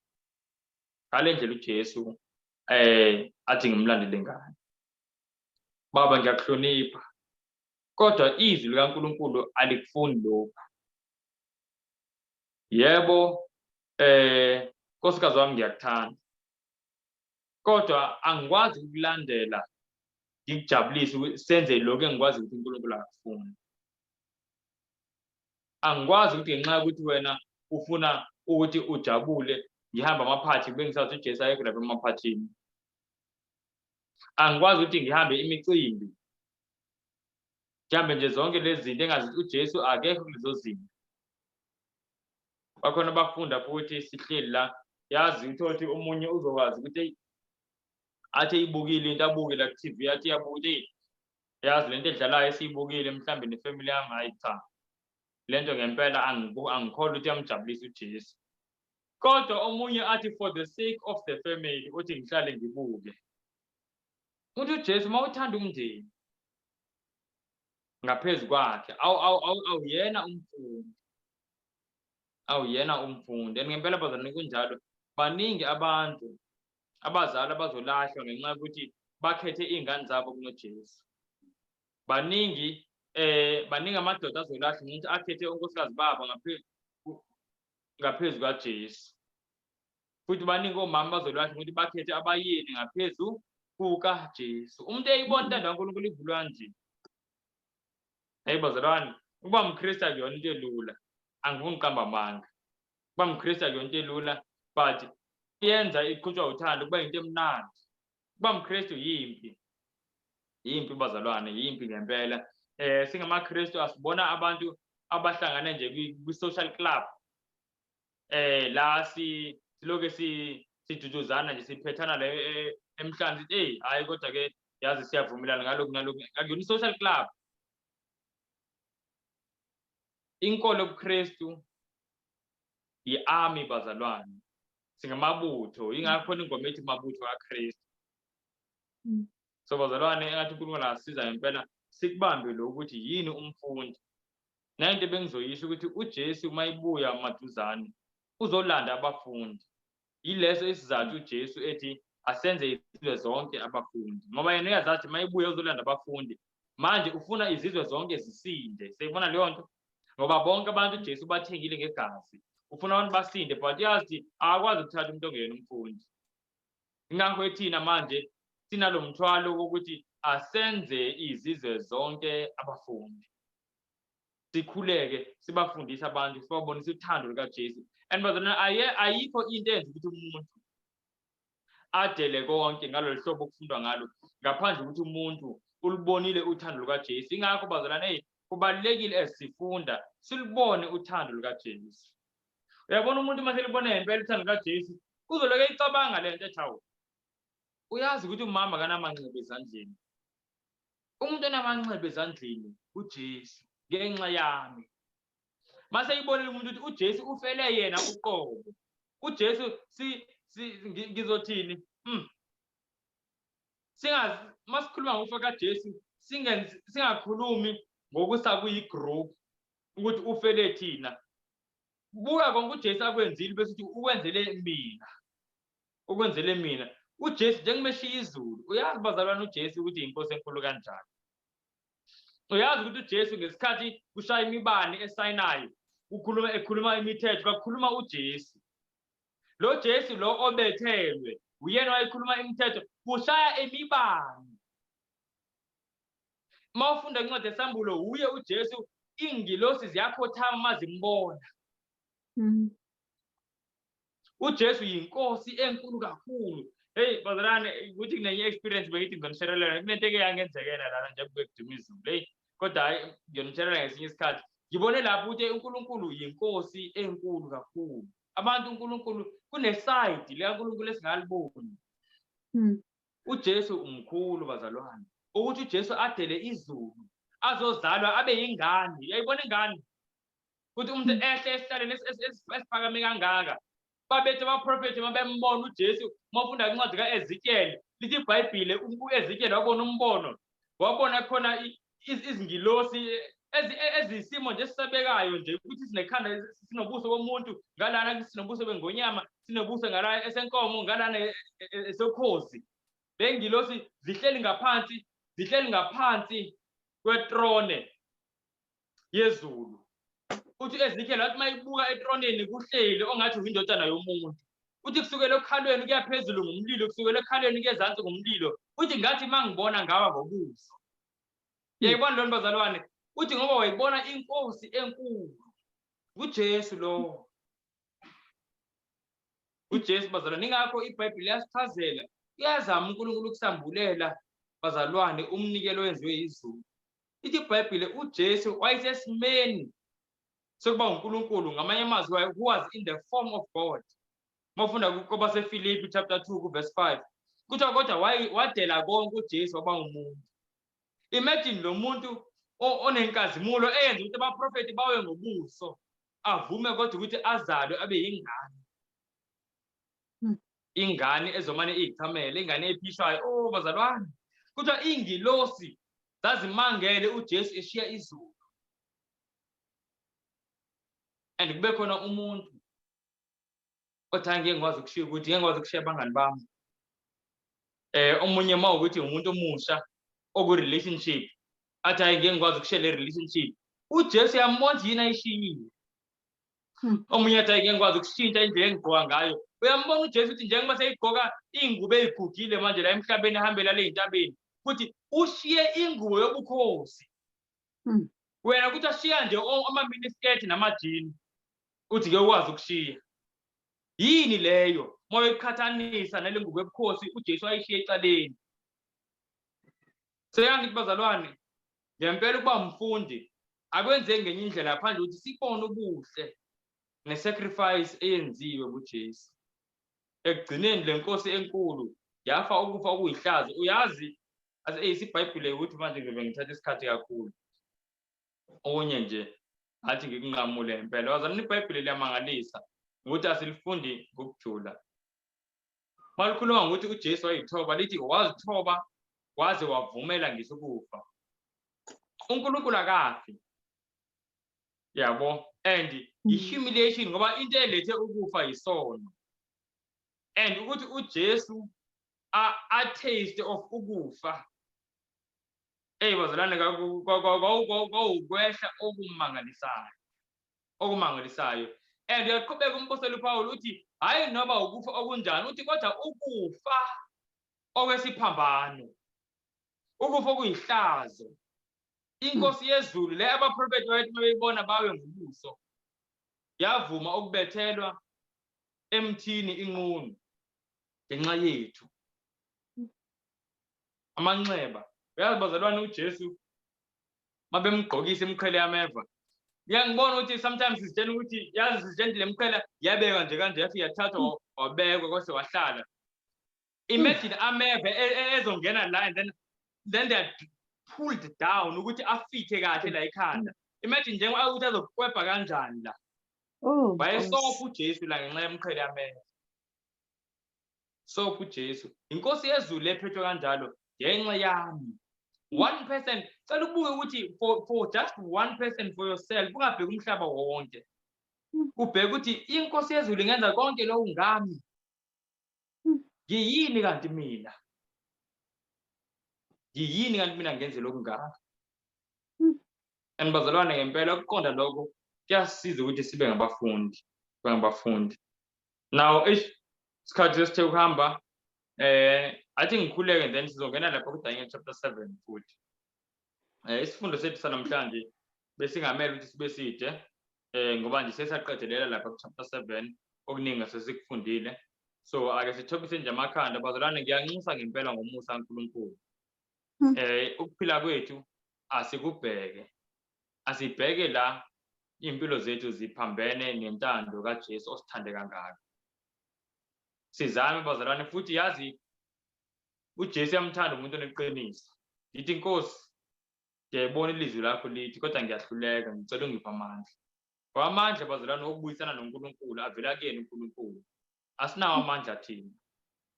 S1: ngale ndlela uJesu athi ngimlandele ngayo. Baba ngiyakuhlonipha, kodwa izwi likaNkulunkulu alikufuni lokhu. Yebo nkosikazi wami ngiyakuthanda, kodwa angikwazi ukulandela ngikujabulise senze lokhu engikwazi ukuthi uNkulunkulu akufuni. Angikwazi ukuthi ngenxa yokuthi wena ufuna ukuthi ujabule ngihambe amaphathi kube ngisathi uJesu ayekho lapha emaphathini. Angikwazi ukuthi ngihambe imicimbi, ngihambe nje zonke lezi zinto engazi uJesu akekho kulezo zinto. Bakhona abafunda futhi sihleli la, yazi uthole ukuthi omunye uzokwazi ukuthi athi eyibukile into, abuke la ku-TV, athi iyabuka ukuthi yazi lento edlalayo esiyibukile mhlambe nefamily yami, hayi cha, lento ngempela angikholwa ukuthi iyamjabulisa uJesu. Kodwa omunye athi for the sake of the family uthi ngihlale ngibuke. Uthi uJesu uma uthanda umndeni ngaphezu kwakhe awuyena umfundi, awuyena umfundi. And ngempela bazalwane kunjalo, baningi abantu abazali abazolahlwa ngenxa yokuthi bakhethe iy'ngane zabo kunoJesu. Baningi baningi amadoda azolahlwa ngokuthi akhethe unkosikazi babo ngaphezu kaJesu. Futhi baningi omama bazolwahla ukuthi bakhethe abayeni ngaphezu kukaJesu. Umuntu eyibona intando kaNkulunkulu ivulwa nje. Hayi bazalwane, ukuba umKristu akuyona into elula. Angifuni ukuqamba amanga. Ukuba umKristu akuyona into elula, but iyenza iqhutshwa uthando kuba into emnandi. Ukuba umKristu yimpi. Yimpi bazalwane, yimpi ngempela. SingamaKristu asibona abantu abahlangane nje kwi-social club. La si siloke si siduduzana nje, siphethana la emhlanje, sithi hey, hayi kodwa ke yazi siyavumelana ngalokhu nalokhu. Akuyona i-social club. Inkolo yobuKristu yi-army bazalwane, singamabutho, ingakho khona ingoma ethi mabutho kaKristu. So bazalwane, engathi uNkulunkulu angasiza ngempela sikubambe lokhu ukuthi yini umfundi. Nayinto ebengizoyisho ukuthi uJesu uma ibuya maduzane uzolanda abafundi. Yileso isizathu uJesu ethi asenze izizwe zonke abafundi, ngoba yena uyazathi uma ibuya uzolanda abafundi. Manje ufuna izizwe zonke zisinde. Seyibona leyo nto, ngoba bonke abantu uJesu bathengile ngegazi, ufuna abantu basinde, but uyazi akakwazi ukuthatha umuntu ongeyena umfundi. Ingakho thina manje sinalo mthwalo wokuthi asenze izizwe zonke abafundi, sikhuleke, sibafundise abantu, sibabonise uthando lukaJesu. And bazalwane, ayikho into eyenza ukuthi umuntu adele konke ngalolu hlobo okufundwa ngalo ngaphandle ukuthi umuntu ulubonile uthando lukaJesu. Ingakho bazalwane, hey, kubalulekile esifunda silubone uthando lukaJesu. Uyabona umuntu uma selibone ngempela uthando lukaJesu, uzoloke ecabanga lento ethi hawu, uyazi ukuthi umama kanamanxeba ezandleni. Umuntu onamanxeba ezandleni uJesu ngenxa yami. Mase ibonile umuntu ukuthi uJesu ufele yena uqobo. UJesu si ngizothini? Singazi masikhuluma ngokufa kaJesu, singakhulumi ngokusa kuyi-group ukuthi ufele thina. Buka konke uJesu akwenzile bese uthi ukwenzele mina. Ukwenzele mina. uJesu njengoba izulu, uyazi bazalwane uJesu ukuthi inkosi enkulu kanjani. Uyazi ukuthi uJesu ngesikhathi kushaya imibani eSinayi, ukhuluma ekhuluma imithetho, kakhuluma uJesu. Lo Jesu lo obethelwe, uyena wayekhuluma imithetho, kushaya imibani. Uma ufunda incwadi yeSambulo, uye uJesu ingilosi ziyakhothama uma zimbona. uJesu yinkosi enkulu kakhulu. Hey bazalwane, ukuthi kunenye experience bengithi ngizonisherelela, kunento eke yangenzekela lana nje kuduma izulu. Hey, kodwa hayi ngiyonisherelela ngesinye isikhathi. Ngibone lapho ukuthi uNkulunkulu yinkosi enkulu kakhulu. Abantu uNkulunkulu kuneside likaNkulunkulu esingaliboni. uJesu umkhulu bazalwane. Ukuthi uJesu adele izulu, azozalwa abe yingane. Uyayibona ingane? Ukuthi umuntu ehle esihlaleni esiphakame kangaka. Babethe abaprofethi mabembona uJesu, mawufunda incwadi kaEzekiel, lithi iBhayibhile uEzekiel wabona umbono, wabona khona izingilosi eziyisimo nje esisabekayo nje, ukuthi sinekhanda sinobuso bomuntu, ngalana sinobuso bengonyama, sinobuso ngala esenkomo, ngalana esokhozi. Le ngilosi zihleli ngaphansi, zihleli ngaphansi kwetrone yezulu. Uthi Ezekiel wathi mayibuka etroneni kuhleli ongathi uyindodana yomuntu. Uthi kusukela okhalweni kuya phezulu ngumlilo, kusukela ekhalweni kuya ezansi ngumlilo. Uthi ngathi mangibona ngawa ngobuso. Uyayibona lona bazalwane? Uthi ngoba wayibona inkosi enkulu. UJesu lowo. UJesu bazalwane, ingakho iBhayibheli liyasichazela. Iyazama uNkulunkulu ukusambulela bazalwane umnikelo owenziwe izulu. Ithi iBhayibheli uJesu wayesesimeni sokuba uNkulunkulu, ngamanye amazwi who was in the form of God. Mawufunda kwabaseFilipi chapter 2 kuverse 5, kuthiwa kodwa wadela konke uJesu waba umuntu. Imagine lo muntu onenkazimulo eyenza ukuthi abaprofethi bawe ngobuso, avume kodwa ukuthi azalwe abe yingane. Ingane ezomane iyichamele, ingane ephishwayo. Oh bazalwane, kuthiwa ingilosi zazimangele uJesu eshiya izulu. And kube khona umuntu othi angeke ngikwazi ukushiya, ukuthi ngeke ngikwazi ukushiya abangani bami. Omunye uma ukuthi umuntu omusha oku relationship, athi hayi ngeke ngikwazi ukushiya le relationship. uJesu uyambona yini ayishiyile. Omunye athi ngeke ngikwazi ukushintsha indlela engigqoka ngayo. Uyambona uJesu ukuthi njengoba seyigqoka iy'ngubo ey'gugile manje la emhlabeni, ehambela le y'ntabeni, futhi ushiye ingubo yobukhosi. Wena ukuthi ashiya nje ama-miniskirt namajini, uthi ngeke ukwazi ukushiya. Yini leyo? Uma uyiqhathanisa nale ngubo yobukhosi uJesu ayishiye ecaleni. Seyangithi bazalwane, ngempela ukuba umfundi akwenzeki ngenye indlela ngaphandle ukuthi sibone ubuhle ne-sacrifice eyenziwe kuJesu. Ekugcineni le nkosi enkulu yafa ukufa okuyihlazo. Uyazi iBhayibheli ukuthi manje ngizobe ngithatha isikhathi kakhulu. Okunye nje athi ngikunqamule impela. Wazana iBhayibheli liyamangalisa ukuthi asilifundi ngokujula. Malikhuluma ngokuthi uJesu wayithoba, lithi wazithoba waze wavumela ngisho ukufa. uNkulunkulu akafi. Yabo, and i-humiliation ngoba into elethe ukufa yisono. And ukuthi uJesu a taste of ukufa. Hey bazalwane, kwawukwehla okumangalisayo. Okumangalisayo. And uyaqhubeka umpostoli uPaul uthi hayi noma ukufa okunjani, uthi kodwa ukufa okwesiphambano, ukufa okuyihlazo. Inkosi yezulu le abaprofeti babethi mabeyibona bawe ngobuso, yavuma ukubethelwa emthini inqunu ngenxa yethu. Amanxeba. Uyazi bazalwane, uJesu mabemgqokisa imiqhele yameva, ngiyangibona ukuthi sometimes sizitshela ukuthi yazi sizitshela le miqhele yabekwa nje kanje, yafika yathathwa wabekwa kwase wahlala. Imagine ameva ezongena la and then they are pulled down ukuthi afithe kahle la ekhanda. Imagine njengoba ukuthi azokwebha kanjani la.
S3: Oh,
S1: Wayesopha uJesu la ngenxa yemiqhele yameva. Sopha uJesu. Inkosi yezulu ephethwe kanjalo ngenxa yami. One person, cela ubuke ukuthi for just one person, for yourself, ungabheki umhlaba wonke. Ubheke ukuthi inkosi yezulu ingenza konke lokhu ngami. Ngiyini kanti mina? Ngiyini kanti mina ngenze lokhu ngaka? And bazalwane, ngempela ukuqonda lokho kuyasiza ukuthi sibe ngabafundi, sibe ngabafundi. Now ish isikhathi sesithe ukuhamba, athi ngikhuleke, then sizongena lapha kuDaniel chapter 7 futhi. Isifundo sethu sanamhlanje besingamele ukuthi sibe side, ngoba nje sesaqedelela lapha ku chapter 7, okuningi sesikufundile. So ake sithobise nje amakhanda bazalwane, ngiyanxusa ngempela ngomusa kaNkulunkulu. Ukuphila kwethu asikubheke. Asibheke la impilo zethu ziphambene nentando kaJesu osithande kangaka. Sizame bazalwane, futhi yazi uJesu uyamthanda umuntu oneqiniso. Ngithi Nkosi, ngiyayibona ilizwi lakho lithi kodwa ngiyahluleka, ngicela ungiphe amandla. Ngoba amandla bazalwane okubuyisana noNkulunkulu avela kuyena uNkulunkulu. Asinawo amandla thina.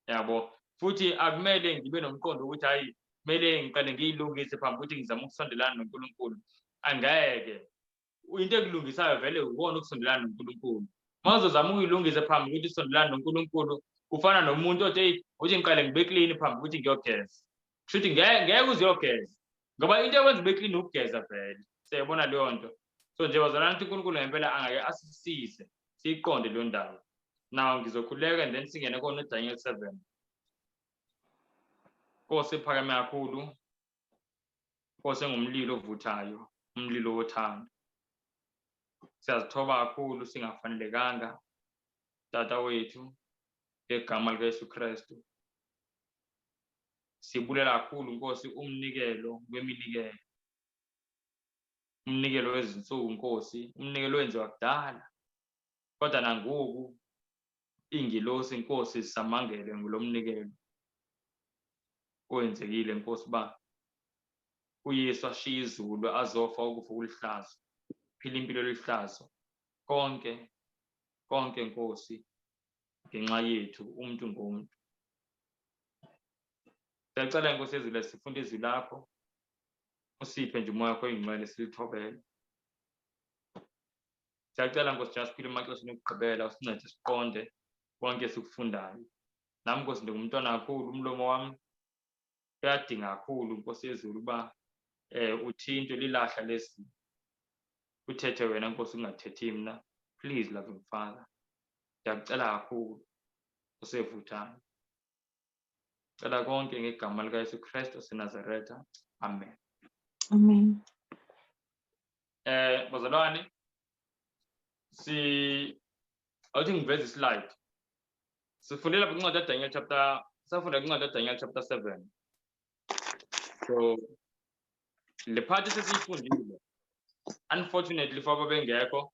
S1: Yabo. Futhi akumele ngibe nomqondo ukuthi hayi kumele ngiqale ngiyilungise phambi ukuthi ngizame ukusondelana noNkulunkulu. Angeke. Into ekulungisayo vele uwona ukusondelana noNkulunkulu. Uma uzozama ukuyilungisa phambi ukuthi usondelane noNkulunkulu, ufana nomuntu othi hey, uthi ngiqale ngibe clean phambi ukuthi ngiyogeza. Kusho ukuthi ngeke uze uyogeza. Ngoba into ekwenza ube clean ukugeza vele. Siyayibona leyo nto. So nje bazalwane, ukuthi uNkulunkulu ngempela angake asisize siyiqonde leyo ndawo. Now ngizokhuleka and then singene kona uDaniel 7. Nkosi ephakeme kakhulu, Nkosi engumlilo ovuthayo, umlilo wothando. Siyazithoba kakhulu singafanelekanga, Tata wethu, ngegama likaYesu Kristu. Sibulela kakhulu Nkosi umnikelo weminikelo. Umnikelo wezinsuku Nkosi, umnikelo wenziwa kudala. Kodwa nangoku ingilosi Nkosi zisamangele ngulomnikelo owenzekile Nkosi, ba uYesu ashiye izulu azofa ukufa okulihlazo, phila impilo elihlazo. Konke konke Nkosi ngenxa yethu, umuntu ngomuntu. Siyacela Nkosi yezulu, sifunde izwi lakho, usiphe nje umoya wakho oyingcwele silithobele. Siyacela Nkosi nje siphile emaxesheni okugqibela, usincede siqonde konke esikufundayo. Nami Nkosi ndingumntwana kakhulu, umlomo wami uyadinga kakhulu Nkosi yezulu uba uthintwe lilahla lesi. Uthethe wena Nkosi, ungathethi mina. Please, loving Father, ndiyakucela kakhulu usevuthane. Cela konke ngegama likaYesu Kristu waseNazaretha. Amen.
S3: Amen.
S1: Bazalwane, si awuthi ngiveze islide. Sifunde lapha kwincwadi kaDaniel chapter, safunda kwincwadi kaDaniel chapter 7. So le part sesiyifundile. Unfortunately for ababengekho,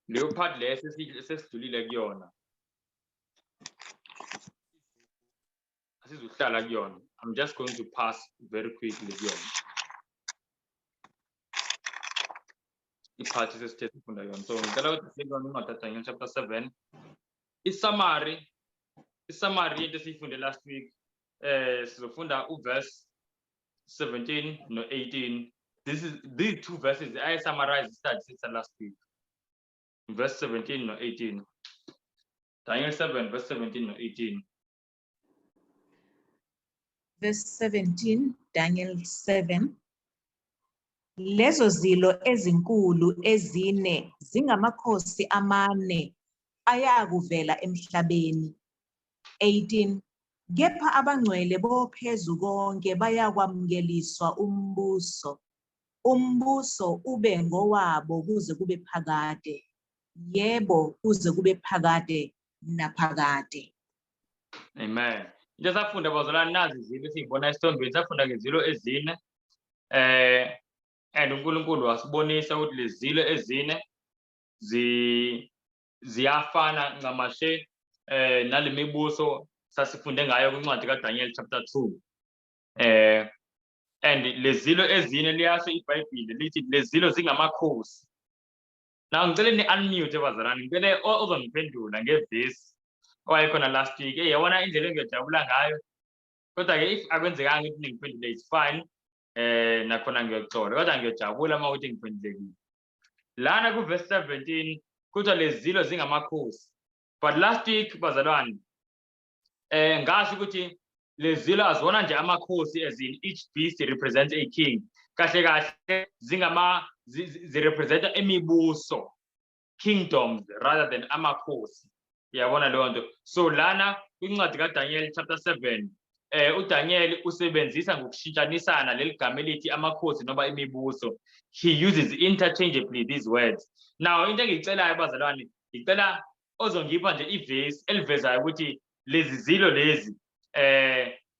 S1: leyo part le sesidlulile kuyona. Asizuhlala kuyona. I'm just going to pass very quickly kuyona. Iphathi sesithe sifunda yona. So ngicela ukuthi siyibone incwadi kaDaniel chapter 7. Isummary yento esiyifunde last week. Sizofunda uverse 17 no 18. This is these two verses I summarize study since last week. Verse 17 no 18. Daniel 7 verse 17 no 18.
S2: Verse 17, Daniel 7. Lezo zilo ezinkulu ezine zingamakhosi amane ayakuvela emhlabeni. 18. Kepha abangcwele bophezu konke bayakwamukeliswa umbuso. Umbuso ube ngowabo kuze kube phakade. Yebo, kuze kube phakade naphakade.
S1: Amen. Into safunda bazalwane, nazi izilo esiyibona esithombeni, safunda ngezilo ezine. And uNkulunkulu wasibonisa ukuthi lezi zilo ezine ziyafana ncamashe nalemibuso sasifunde ngayo kwincwadi kaDaniel chapter 2. And lezilo ezine liyasho iBhayibheli lithi lezilo zingamakhosi. Now ngicela ni unmute bazalwane, ngicela ozongiphendula ngevesi owayekhona last week. Hey, yabona indlela engiyojabula ngayo. Kodwa ke if akwenzekanga ukuthi ningiphendule, it's fine. Nakhona ngiyoxola, kodwa ngiyojabula uma ukuthi ngiphendulekile. Lana ku verse 17 kuthiwa lezilo zingamakhosi. But last week bazalwane, ngasho ukuthi lezilo azibona nje amakhosi, as in each beast represents a king. Kahle kahle zirepresenta imibuso, kingdoms rather than amakhosi. Uyabona leyo nto. So lana kwincwadi kaDaniel chapter 7, uDaniel usebenzisa ngokushintshanisana leli gama elithi amakhosi noma imibuso. He uses interchangeably these words. Now into engiyicelayo bazalwane, ngicela ozongipha nje ivesi elivezayo ukuthi lezi zilo lezi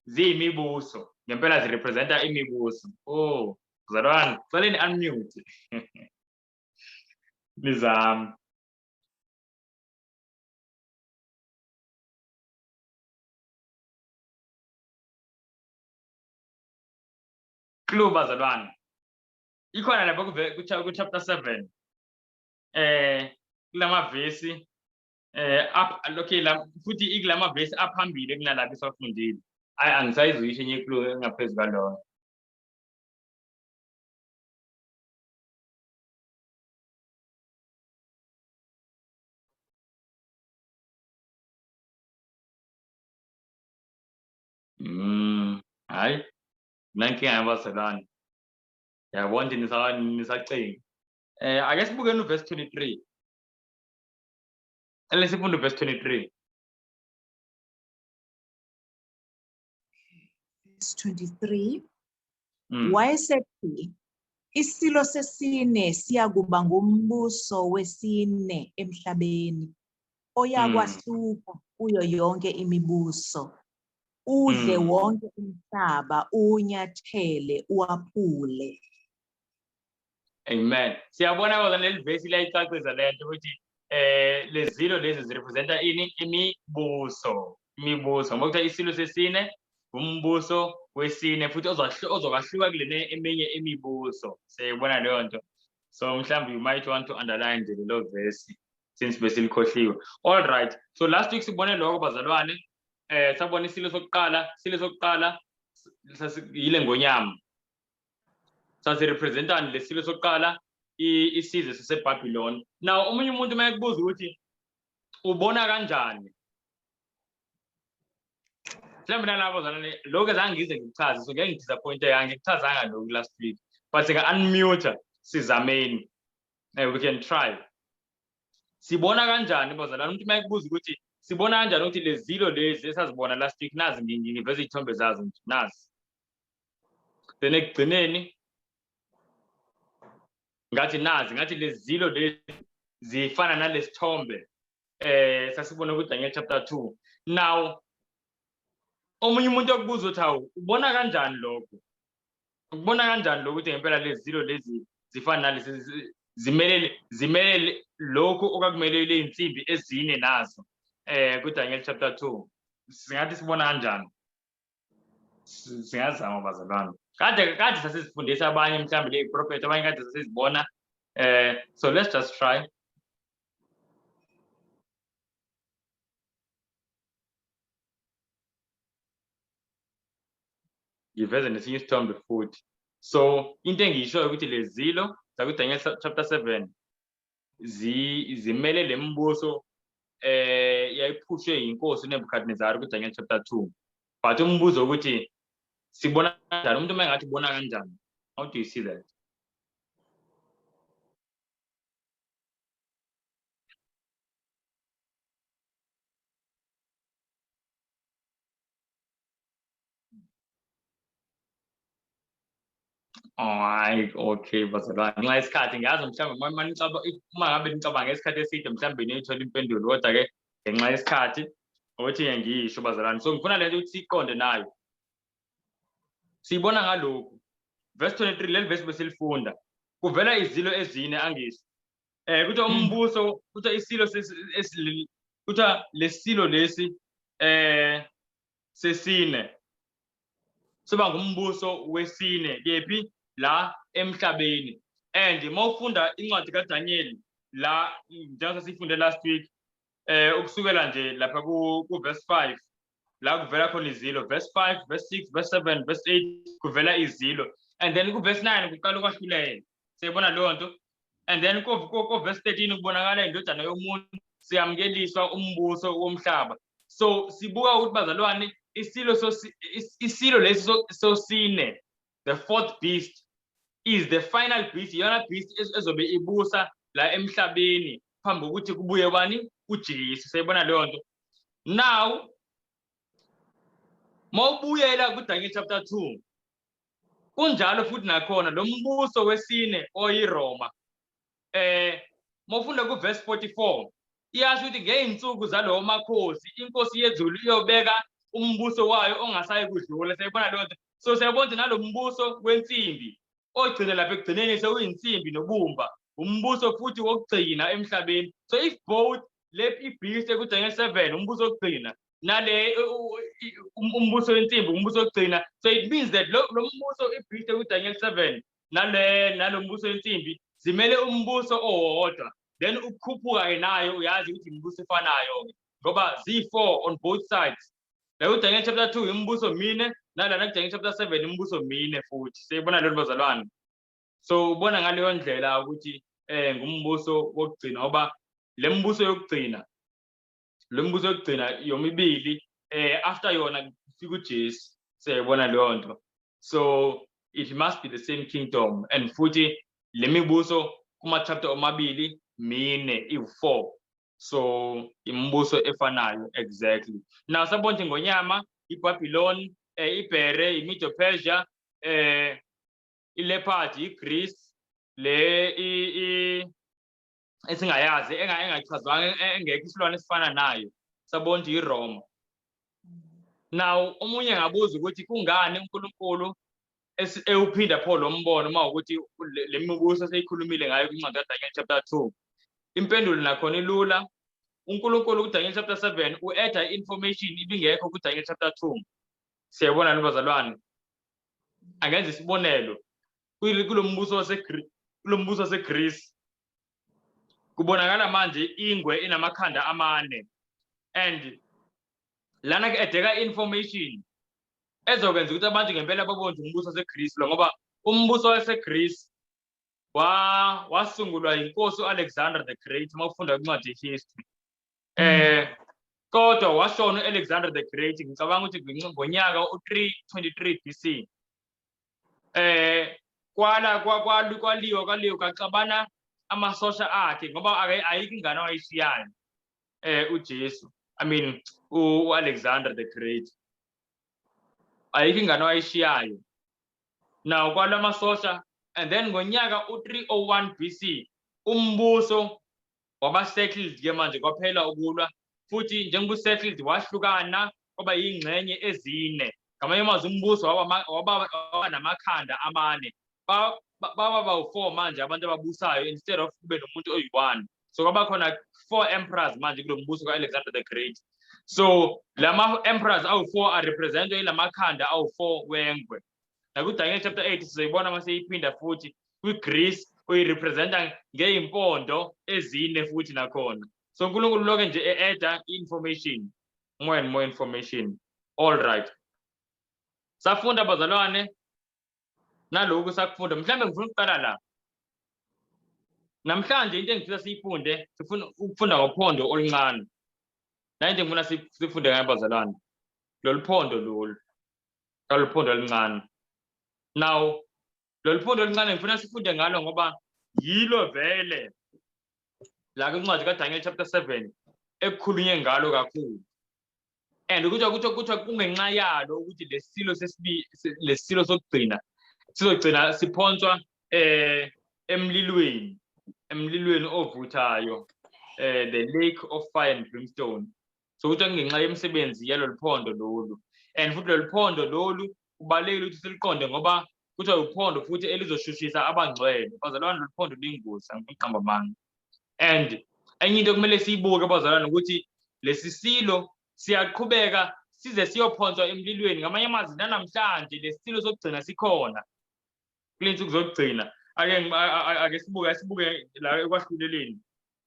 S1: ziyimibuso, ngempela zirepresenta imibuso. Oh, bazalwane, cela ni unmute. Nizame. Clue bazalwane. Ikhona lapha ku chapter 7. Kulamavesi up, okay, la futhi ikulamavesi aphambili kunalapho esafundile. Ayi, angisayizwisho enye clue engaphezulu kwalona. Hayi, nankinga yabazalwane. Yabona nje nisacinga. Ake sibukeni uverse 23. Ake sifunde uverse 23.
S2: Verse 23. Wayesethi isilo sesine siyakuba ngumbuso wesine emhlabeni oyakwahluka kuyo yonke imibuso, udle wonke umhlaba, uwunyathele, uwaphule.
S1: Amen. Siyabona kodwa leli vesi liyayicacisa le nto ukuthi lezilo lezi zirepresenta ini? Imibuso. Imibuso. Ngoba kuthiwa isilo sesine umbuso wesine futhi ozokwahluka kulena eminye imibuso. Siyayibona leyo nto. So mhlawumbe you might want to underline nje lelo vesi since besilikhohliwe. All right. So last week sibone lokho bazalwane. Sabona isilo sokuqala, isilo sokuqala yile ngonyama. Sasirepresentani lesilo sokuqala isizwe saseBabylon. Now omunye umuntu uma ekubuza ukuthi ubona kanjani? Mhlawumbe nalabo bazalwane lokho azange ngize ngikuchaze, so ngeke ngidisappointe, angikuchazanga lokhu last week. But sika unmute sizameni. We can try. Sibona kanjani bazalwane, umuntu uma ekubuza ukuthi sibona kanjani ukuthi lezilo lezi esazibona last week, nazi ngiveza iy'thombe zazo nje, nazi. Then ekugcineni ngathi nazi, ngathi lezilo lezi zifana nalesithombe sasibona kuDaniel chapter 2. Now omunye umuntu okubuza ukuthi hawu, ubona kanjani lokho? Ukubona kanjani lokho ukuthi ngempela lezi zilo lezi zifana nalesi, zimelele lokhu okwakumele ley'nsimbi ezine nazo kuDaniel chapter 2? Singathi sibona kanjani? Singazama bazalwane. Kade sasizifundisa abanye mhlawumbe le prophet, abanye kade sasizibona, so let's just try. Ngiveze nesinye isithombe futhi. So into engiyishoyo ukuthi lezilo zakuDaniel chapter 7 zimele le mbuso yayiphushwe yinkosi uNebuchadnezzar kuDaniel chapter 2. But umbuzo ukuthi sibona kanjani, umuntu uma engathi ubona kanjani, how do you see that? Hayi, okay bazalwane, ngenxa yesikhathi ngiyazi mhlawumbe uma ngabe nicabanga isikhathi eside mhlawumbe niyithola impendulo, kodwa-ke ngenxa yesikhathi ukuthi ngiyisho bazalwane. So ngifuna lento ukuthi siyiqonde nayo. Siyibona ngalokhu. Verse 23, leli verse besilifunda. Kuvela izilo ezine, angisho. Kuthiwa umbuso, kuthiwa isilo, kuthiwa lesilo lesi sesine soba ngumbuso wesine kephi? La emhlabeni. And mawufunda incwadi kaDaniel la, njengoba sifunde last week, ukusukela nje lapha ku verse 5 la kuvela khona izilo, verse 5, verse 6, verse 7, verse 8 kuvela izilo, and then ku verse 9 kuqala ukwahlulela, siyabona leyo nto. And then ku verse 13 kubonakala indodana yomuntu siyamukeliswa umbuso womhlaba. So sibuka ukuthi bazalwane, isilo lesi sosine, the fourth beast, is the final beast, iyona beast ezobe ibusa la emhlabeni phambi kokuthi kubuye bani? UJesu. Siyibona leyo nto. Now mawubuyela kuDaniel chapter 2, kunjalo futhi nakhona lo mbuso wesine oyiRoma. Mawufunda ku verse 44 iyasho ukuthi ngey'nsuku zalowo makhosi inkosi yezulu iyobeka umbuso wayo ongasayi kudlula. Siyayibona leyo nto. So siyabona ukuthi nalo mbuso wensimbi ogcina lapha ekugcineni sewuyinsimbi nobumba, umbuso futhi wokugcina emhlabeni. So if both le i-beast ekuDaniel 7 umbuso wokugcina nale umbuso wensimbi umbuso wokugcina, so it means that lo mbuso i-beast ekuDaniel 7 nale nalo mbuso wensimbi zimele umbuso owodwa. Then ukukhuphuka-ke nayo uyazi ukuthi imibuso efanayo-ke ngoba ziyi-4 on both sides. La kuDaniel chapter 2 imibuso mine, nalana kuDaniel chapter 7 imibuso mine futhi. Siyibona lelo bazalwane. So ubona ngaleyo ndlela ukuthi ngumbuso wokugcina, ngoba le mbuso yokugcina, le mbuso yokugcina yomibili after yona kufika uJesu. Siyayibona leyo nto. So it must be the same kingdom, and futhi le mibuso kuma chapter omabili mine, iwu-4. So imibuso efanayo exactly. Now sabona ukuthi ngonyama iBabylon, iBhere, iMedo Persia, ileopard, iGreece, le esingayazi engachazwanga, engekho isilwane esifana nayo, sabona ukuthi iRoma. Now omunye ngabuza ukuthi kungani uNkulunkulu ewuphinda pho lo mbono uma ukuthi le mibuso seyikhulumile ngayo kwincwadi kaDaniel chapter 2. Impendulo nakhona ilula. uNkulunkulu kuDaniel chapter 7 u-adda information ibingekho kuDaniel chapter 2. Siyabona ni bazalwane? Angenza isibonelo kulo mbuso waseGreece kubonakala manje ingwe inamakhanda amane, and lana ku-addeka information ezokwenza ukuthi abantu ngempela babone umbuso waseGreece lo, ngoba umbuso waseGreece wasungulwa inkosi uAlexander the Great uma ufunda incwadi yehistory. Kodwa washona uAlexander the Great, ngicabanga ukuthi ngonyaka u323 BC. Kwala kwaliwa kwaliwa kwaxabana amasosha akhe, ngoba ayikho ingane awayishiyayo uJesu, I mean u-Alexander the Great, ayikho ingane awayishiyayo. Now kwalwa amasosha, and then ngonyaka u-301 BC umbuso waba settled ke manje, kwaphela ukulwa futhi. Njengoba u-settled, wahlukana kwaba yingxenye ezine. Ngamanye amazwi, umbuso waba namakhanda amane. Baba bawu-four manje abantu ababusayo instead of kube nomuntu oyi-one. So kwaba khona four emperors manje kulo mbuso ka-Alexander the Great. So lama emperors awu-four arepresentwa yilamakhanda awu-four wengwe. NakuDaniel chapter 8 sizoyibona uma seyiphinda futhi kwi-Greece, uyirepresenta ngey'mpondo ezine futhi nakhona. So uNkulunkulu loke nje e-adda information, more and more information. All right, safunda bazalwane, naloku sakufunda. Mhlawumbe ngifuna ukuqala la namhlanje. Into engifisa siyifunde, sifuna ukufunda ngophondo oluncane. La into engifuna sifunde ngayo bazalwane, lolu phondo lolu, lolu phondo oluncane. Now lolu phondo oluncane ngifuna sifunde ngalo ngoba yilo vele la kwincwadi kaDaniel chapter 7 ekukhulunywe ngalo kakhulu, and kuthiwa kungenxa yalo ukuthi lesilo sesibili, lesilo sokugcina, sizogcina siphonswa emlilweni ovuthayo, the lake of fire and brimstone. So kuthiwa kungenxa yemisebenzi yalolu phondo lolu. And futhi lolu phondo lolu kubalulekile ukuthi siliqonde ngoba kuthiwa uphondo futhi elizoshushisa abangcwele. Bazalwane, lolu phondo luyingozi, angifuni amanga. And enye into okumele siyibuke bazalwane ukuthi lesi silo siyaqhubeka size siyophonswa emlilweni. Ngamanye amazwi, nanamhlanje lesilo sokugcina sikhona kule nsuku zokugcina. Ake sibuke la ekwahluleleni,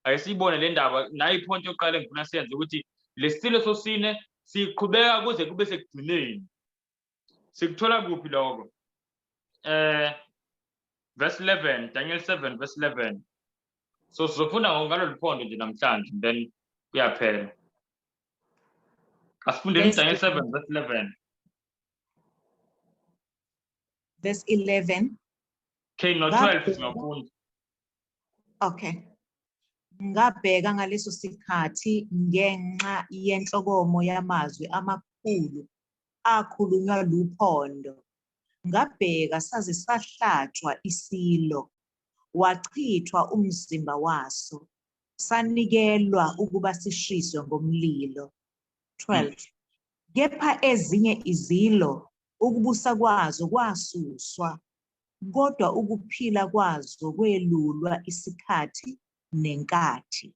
S1: ake siyibone le ndaba nayo. I-point yokuqala engifuna siyenze ukuthi lesilo sosine siqhubeka kuze kube sekugcineni. Sikuthola kuphi lokho? Verse 11, Daniel 7 verse 11. So sizofunda ngalolu phondo nje namhlanje, then kuyaphela. Asifundeni.
S2: Verse
S1: Daniel 7 verse 11.
S2: Verse 11.
S1: Okay, no, 12 singafunda.
S2: Okay. Ngabheka ngaleso sikhathi ngenxa yenhlokomo yamazwi amakhulu akhulunywa luphondo. Ngabheka saze sahlatshwa isilo, wachithwa umzimba waso, sanikelwa ukuba sishiswe ngomlilo. 12. Kepha ezinye izilo ukubusa kwazo kwasuswa, kodwa ukuphila kwazo kwelulwa isikhathi nenkathi.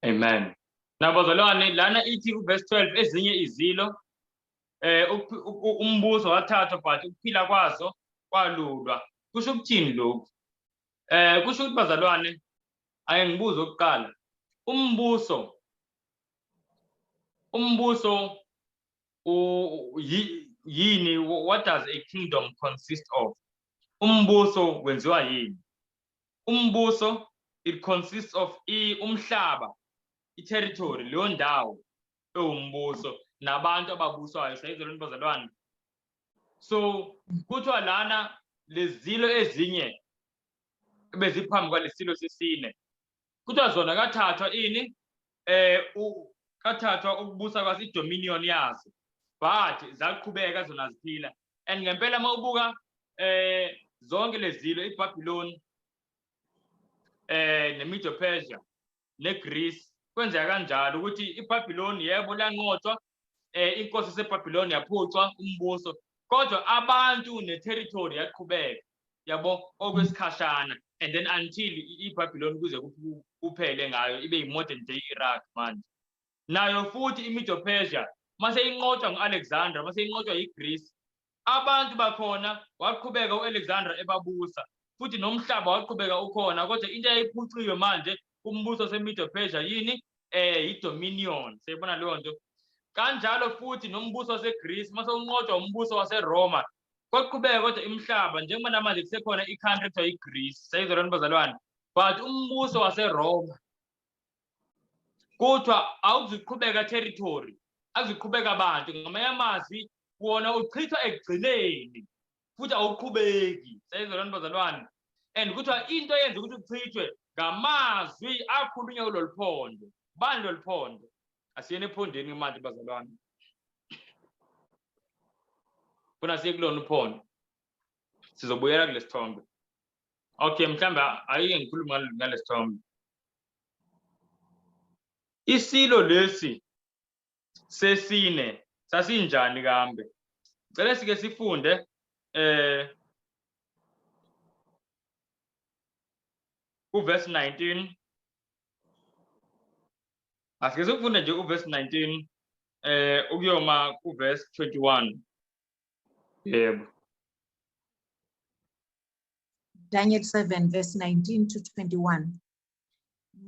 S1: Amen. Now bazalwane, lana ithi ku-verse 12 ezinye izilo umbuso wathathwa, but ukuphila kwazo kwalulwa. Kusho ukuthini lokhu? Kusho ukuthi bazalwane, ake ngibuze okuqala. Umbuso yini? What does a kingdom consist of? Umbuso wenziwa yini? Umbuso, it consists of umhlaba, i-territory, leyo ndawo ewumbuso, nabantu ababuswayo. Siyayizwa lento bazalwane? So kuthiwa lana lezilo ezinye ebeziphambi kwalesilo sesine, kuthiwa zona kathathwa ini, kathathwa ukubusa kwaso, i-dominion yazo, but zaqhubeka zona ziphila. And ngempela uma ubuka zonke lezilo, iBabylon neMedo Persia neGreece, kwenzeka kanjalo ukuthi iBabylon, yebo, lanqotshwa, inkosi yaseBabylon yaphucwa umbuso, kodwa abantu neterritory yaqhubeka, yabo, okwesikhashana, and then until iBabylon kuze kuphele ngayo, ibe yi-modern day Iraq manje. Nayo futhi iMedo Persia mase inqotshwa ngu-Alexander, mase inqotshwa yiGreece, abantu bakhona waqhubeka u-Alexander ebabusa futhi, nomhlaba waqhubeka ukhona, kodwa into eyayiphuciwe manje kumbuso waseMedo Persia yini? I-dominion. Siyibona leyo nto. Kanjalo futhi nombuso waseGreece mase unqotshwa umbuso waseRoma, kwaqhubeka kodwa imihlaba, njengoba namanje kusekhona i-country ekuthiwa iGreece. Siyayizwa lona bazalwane? But umbuso waseRoma kuthiwa awuzuqhubeka territory, azuqhubeka abantu. Ngamanye amazwi, wona uchithwa ekugcineni futhi awuqhubeki. Siyayizwa lona bazalwane? And kuthiwa into eyenza ukuthi uchithwe ngamazwi akhulunywa kulolu phondo. Bani lolu phondo? Asiyeni ephondweni manje bazalwane. Funa siye kulona uphondo. Sizobuyela kulesithombe. Okay, mhlawumbe ayike ngikhulume ngalesithombe. Isilo lesi sesine sasinjani kambe? Cela sike sifunde uverse 19. Asike sifunde nje uverse 19 ukuyoma kuverse 21. Yebo.
S2: Daniel 7 verse 19 to 21.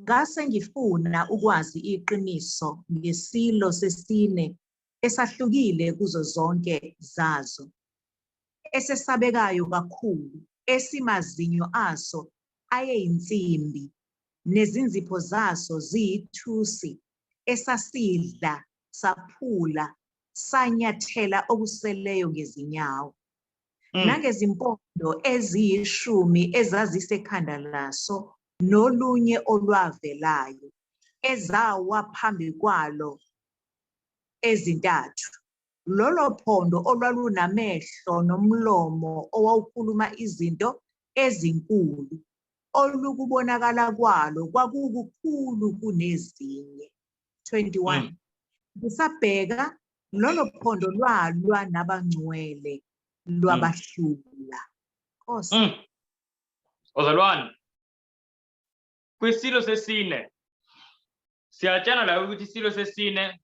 S2: Ngase ngifuna ukwazi iqiniso ngesilo sesine esahlukile kuzo zonke zazo, esesabekayo kakhulu, esimazinyo aso ayeyinsimbi, nezinzipho zaso ziyithusi, esasidla saphula sanyathela okuseleyo ngezinyawo. Nangezimpondo eziyishumi ezazisekhanda laso nolunye olwavelayo, ezawa phambi kwalo ezintathu. Lolo phondo olwalunamehlo nomlomo owawukhuluma izinto ezinkulu, olukubonakala kwalo kwakukukhulu kunezinye. 21. Ngisabheka, lolo phondo lwalwa nabangcwele, lwabahlula. Nkosi.
S1: Bazalwane, kwisilo sesine siyatshela la ukuthi isilo sesine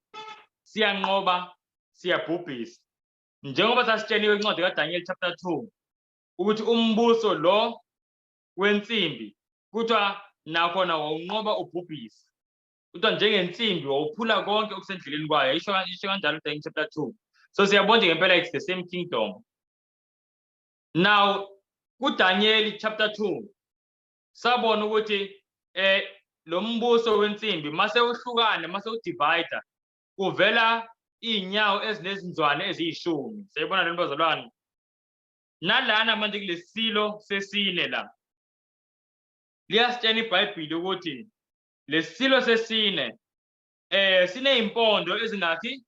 S1: siyanqoba, siyabhubhisa. Njengoba sasitsheliwe incwadi kaDaniel chapter 2 ukuthi umbuso lo wensimbi kuthiwa nakhona wawunqoba ubhubhisa. Kuthiwa njengensimbi wawuphula konke okusendleleni kwayo. Isho kanjalo uDaniel chapter 2. So siyabona nje ngempela it's the same kingdom. Now kuDaniel chapter 2 sabona ukuthi lo mbuso wensimbi mase uhlukane, mase udivide, kuvela iy'nyawo ezinezinzwane eziyishumi. Siyayibona le nto bazalwane? Nalana manje kulesilo sesine la liyasitshela iBhayibheli ukuthi lesilo sesine siney'mpondo ezingakhi?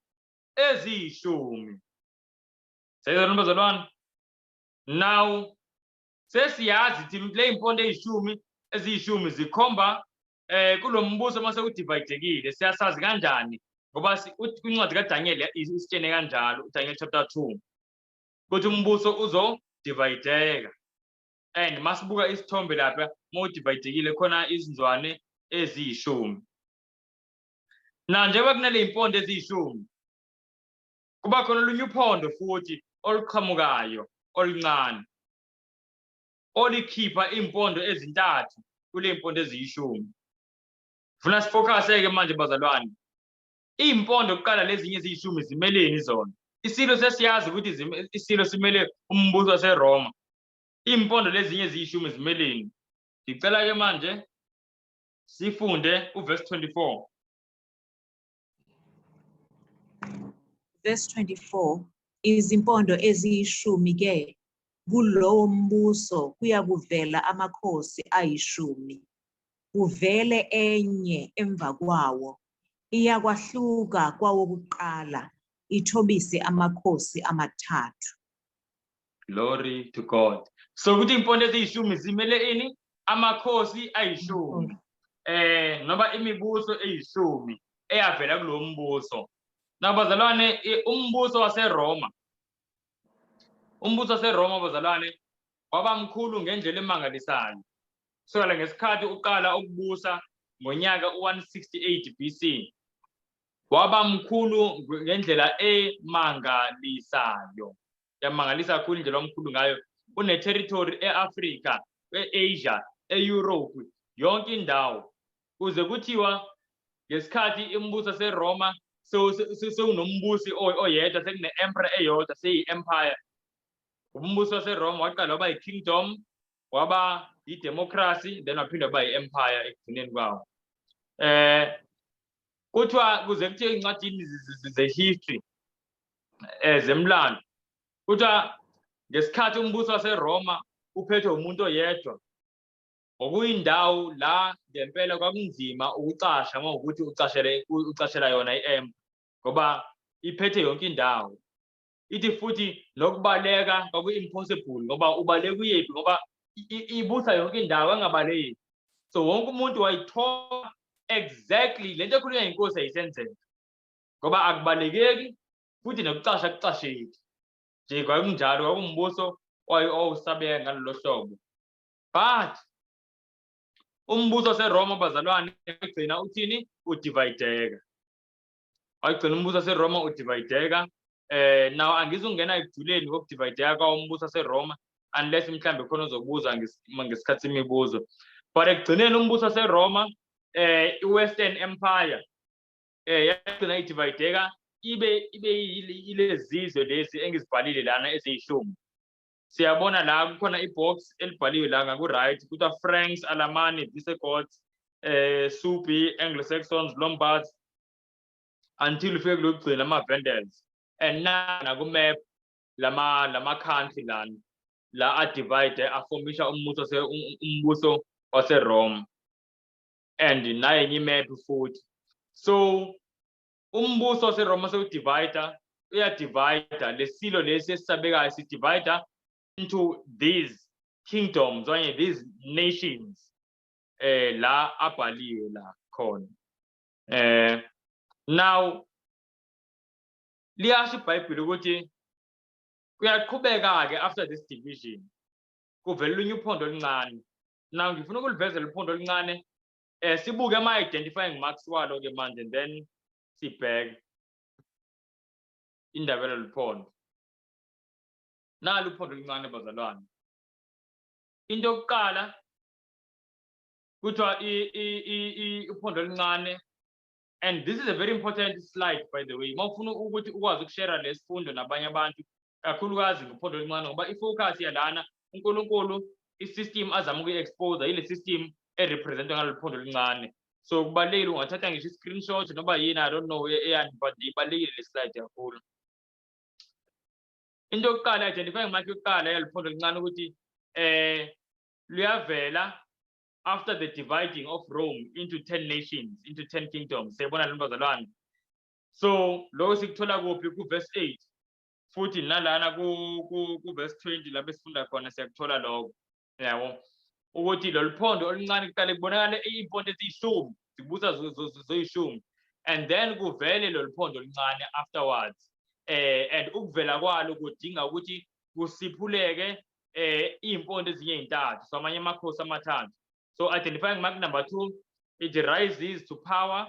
S1: Eziyishumi. Siyayibona bazalwane? Now sesiyazi thina ukuthi le y'mpondo eziyishumi zikhomba kulo mbuso mase udivayidekile. Siyasazi kanjani? Ngoba kwincwadi kaDaniel isitshene kanjalo, uDaniel chapter 2, ukuthi umbuso uzodivayideka. And masibuka isithombe lapha, uma udivayidekile khona izinzwane eziyishumi. Na njengoba kunale y'mpondo eziyishumi, kuba khona olunye uphondo futhi oluqhamukayo oluncane olikhipha iy'mpondo ezintathu kule y'mpondo eziyishumi. Funa sifocuse-ke manje bazalwane. Iy'mpondo kuqala lezinye eziyishumi zimeleni zona? Isilo sesiyazi ukuthi isilo simele umbuso waseRoma. Iy'mpondo lezinye eziyishumi zimeleni? Ngicela-ke manje sifunde uverse 24.
S2: Verse 24, izimpondo eziyishumi ke kulowo mbuso kuyakuvela amakhosi ayishumi, kuvele enye emva kwawo, iyakwahluka kwawokuqala, ithobise amakhosi amathathu.
S1: Glory to God. So ukuthi impondo eziyishumi zimele ini? Amakhosi ayishumi. Noma imibuso eyishumi eyavela kulo mbuso. Nabazalwane, umbuso waseRoma. Umbuso waseRoma bazalwane waba mkhulu ngendlela emangalisayo. Kusukela ngesikhathi uqala ukubusa ngonyaka u-168 BC. Waba mkhulu ngendlela emangalisayo. Yamangalisa kakhulu indlela omkhulu ngayo. Une territory eAfrica, eAsia, eEurope, yonke indawo. Kuze kuthiwa ngesikhathi imibuso yaseRoma sewunombusi oyedwa, sekune-emperor eyodwa, seyi-empire. Umbuso waseRoma waqala waba yi-kingdom, waba yi-democracy, then waphinda waba yi-empire ekugcineni kwawo. Kuthiwa kuze kuthiwe ezincwadini ze-history, zemlando, kuthiwa ngesikhathi umbuso waseRoma uphethwe umuntu oyedwa, Okuyindawo la ngempela kwakunzima ukucasha uma ukuthi ucashele ucashela yona i-emperor, ngoba iphethe yonke indawo. Ithi futhi nokubaleka kwaku-impossible, ngoba ubaleka uyephi, ngoba ibusa yonke indawo, engabaleki. So wonke umuntu wayithola exactly lento ekhulunywa inkosi ayisenzeka, ngoba akubalekeki futhi nokucasha kucasheki nje. Kwakunjalo, kwakuwumbuso owawusabeka ngalolo hlobo. But umbuso waseRoma, bazalwane, wagcina uthini? Udivayideka. Wagcina umbuso waseRoma udivayideka. Now angizungena ekujuleni ngokudivayideka kwawo umbuso waseRoma, unless mhlambe khona ozokubuza ngesikhathi semibuzo. But ekugcineni umbuso waseRoma, i-Western Empire, yagcina idivayideka ibe ilezizwe lezi engizibhalile lana eziyishumi. Siyabona la kukhona ibox elibhaliwe la ngaku-right, kuthiwa Franks, Alamani, Visigoths, Suebi, Anglo-Saxons, Lombards, until ufike kulokugcina ama-Vandals. And naku-map lama country lana la adivide afomisha umbuso waseRome, and naye enye imap futhi. So umbuso waseRoma sewudivide, uyadivide. Lesilo lesi esisabekayo sidivide into these kingdoms okanye these nations la abhaliwe la khona. Now liyasho iBhayibheli ukuthi kuyaqhubeka ke after this division, kuvela olunye uphondo oluncane. Now ngifuna ukulivezela uphondo oluncane, sibuke ama identifying marks walo ke manje, and then sibheke indaba yalolu phondo. Nalo uphondo oluncane, bazalwane, into yokuqala kuthiwa uphondo oluncane, and this is a very important slide, by the way, mawufuna ukuthi ukwazi ukushare lesifundo nabanye abantu, kakhulukazi ngophondo oluncane, ngoba ifocus yalana uNkulunkulu, i-system azama ukuyi-expose ile system erepresentwa ngalolu phondo oluncane. So kubalulekile, ungathatha ngisho i-screenshot noma yini, I don't know eyani, but ibalulekile le slide kakhulu. Into yokuqala, identifying mark yokuqala yalolu phondo oluncane, ukuthi luyavela after the dividing of Rome into 10 nations, into 10 kingdoms. Siyabona lento, bazalwane. So lokho sikuthola kuphi? Ku verse 8, futhi nalana ku verse 20 lapho esifunda khona siyakuthola lokho, yabo, ukuthi lolu phondo oluncane kuqale kubonakale iy'mpondo eziyishumi zibusa zoyishumi, and then kuvele lolu phondo oluncane afterwards. And ukuvela kwalo kudinga ukuthi kusiphuleke iy'mpondo ezinye ey'ntathu, so amanye amakhosi amathathu. So identifying mark number 2, it rises to power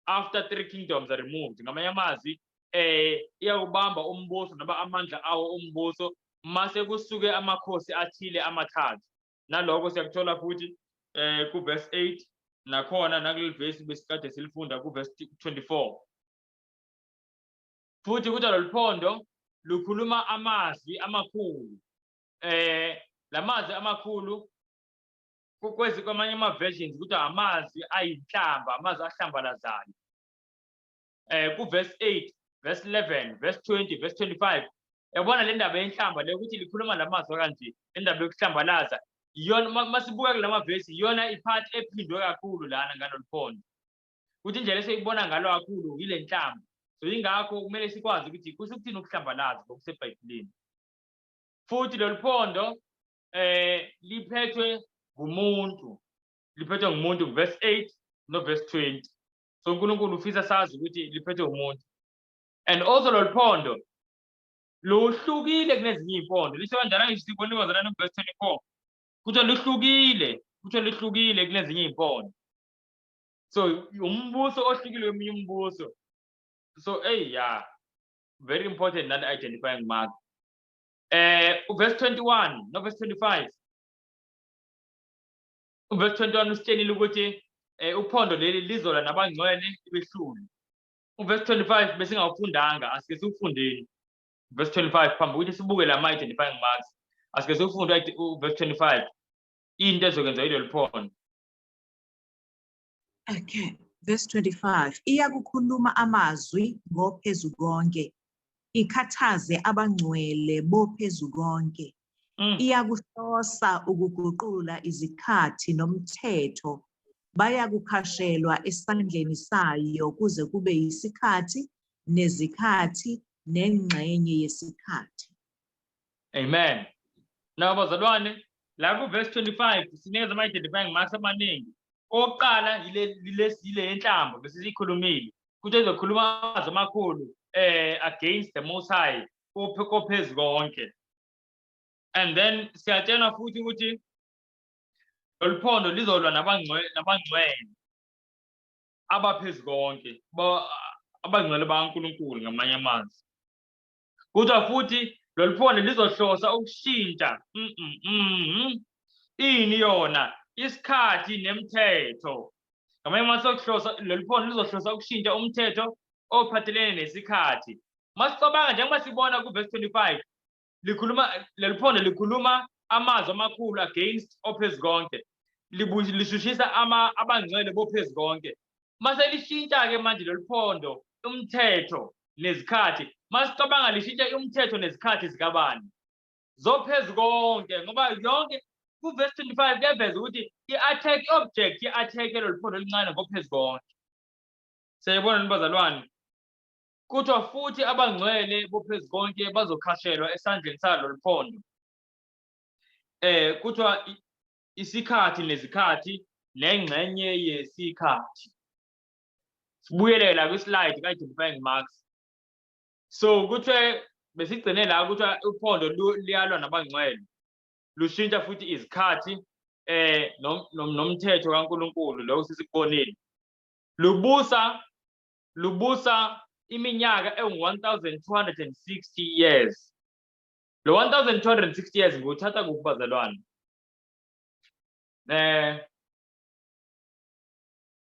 S1: after three kingdoms are removed. Ngamanye amazwi, iyawubamba umbuso noma amandla awo umbuso mase kusuke amakhosi athile amathathu. Naloko siyakuthola futhi ku verse 8, nakhona nakuleli verse besikade silifunda ku verse 24 futhi. Kuthiwa lolu phondo lukhuluma amazwi amakhulu. Lamazwi amakhulu, kwezi kwamanye ama-versions kuthiwa amazwi ayinhlamba, amazwi ahlambalazayo, ku verse 8, verse 11, verse 20, verse 25. Yabona le ndaba yenhlamba le, ukuthi likhuluma lamazwi kanje, indaba yokuhlambalaza iyona, masibuka kulama verse, iyona ipart ephindwe kakhulu lana ngalolu phondo, ukuthi indlela esiyibona ngalo kakhulu yile nhlamba. So yingakho kumele sikwazi ukuthi kusho ukuthini ukuhlambalaza ngokuseBhayibhelini. Futhi lolu phondo liphethwe ngumuntu, liphethwe ngumuntu, verse 8 no verse 20. So uNkulunkulu ufisa sazi ukuthi liphethwe umuntu, and also lolu phondo luhlukile kunezinye iy'mpondo. Lisho kanjalo, ngisho sibona, bazalwane, verse 24 kuthiwa luhlukile, kuthiwa luhlukile kunezinye iy'mpondo. So umbuso ohlukile kweminye imibuso. So hey, yeah, very important that identifying mark. Verse 21 no verse 25. Uverse 21 usitshenile ukuthi uphondo leli lizola nabangcwele ibehlule. Uverse 25 besingawufundanga, asike siwufundeni verse 25 phambi ukuthi sibuke lama identifying marks. Asike siwufunde uverse 25, into ezokwenza yilolu phondo.
S2: Okay, verse 25. Iyakukhuluma amazwi ngoPhezukonke, ikhathaze abangcwele boPhezukonke. Iyakuhlosa ukuguqula izikhathi nomthetho, bayakukhashelwa esandleni sayo kuze kube yisikhathi nezikhathi nengxenye yesikhathi.
S1: Amen. Now bazalwane, la ku verse 25 sinikeza ama identifying marks amaningi. Okokuqala yile yenhlambo bese siyikhulumile. Kuthi ezokhuluma amazwi amakhulu against the Most High, kophezu konke. And then siyatshelwa futhi ukuthi lolu phondo lizolwa nabangcwele abaphezu konke, abangcwele bakaNkulunkulu ngamanye amazwi. Kuthiwa futhi lolu phondo lizohlosa ukushintsha ini yona isikhathi nemithetho. Ngamanye amazwi sokuhlosa lolu phondo lizohlosa ukushintsha umthetho ophathelene nesikhathi. Masicabanga njengoba sibona ku verse 25 likhuluma lolu phondo likhuluma amazwi amakhulu against ophezu konke, lishushisa abangcwele bophezu konke. Mase lishintsha ke manje lolu phondo umthetho nezikhathi. Masicabanga lishintsha umthetho nezikhathi zikabani? Zophezu konke, ngoba yonke ku verse 25 kuyaveza ukuthi i-attack object i-attack lolu phondo elincane ngophezu konke. Siyayibona nibazalwane. Kuthiwa futhi abangcwele bophezu konke bazokhashelwa esandleni salo lolu phondo. Kuthiwa isikhathi nezikhathi nengxenye yesikhathi. Sibuyelela kwi-slide ka-identifying marks. So kuthiwe besigcine la kuthiwa uphondo liyalwa nabangcwele, lushintsha futhi izikhathi nomthetho kaNkulunkulu, lokho sesikubonile. Lubusa iminyaka engu-1260 years. Lo 1260 years ngiwuthatha kuphi bazalwane?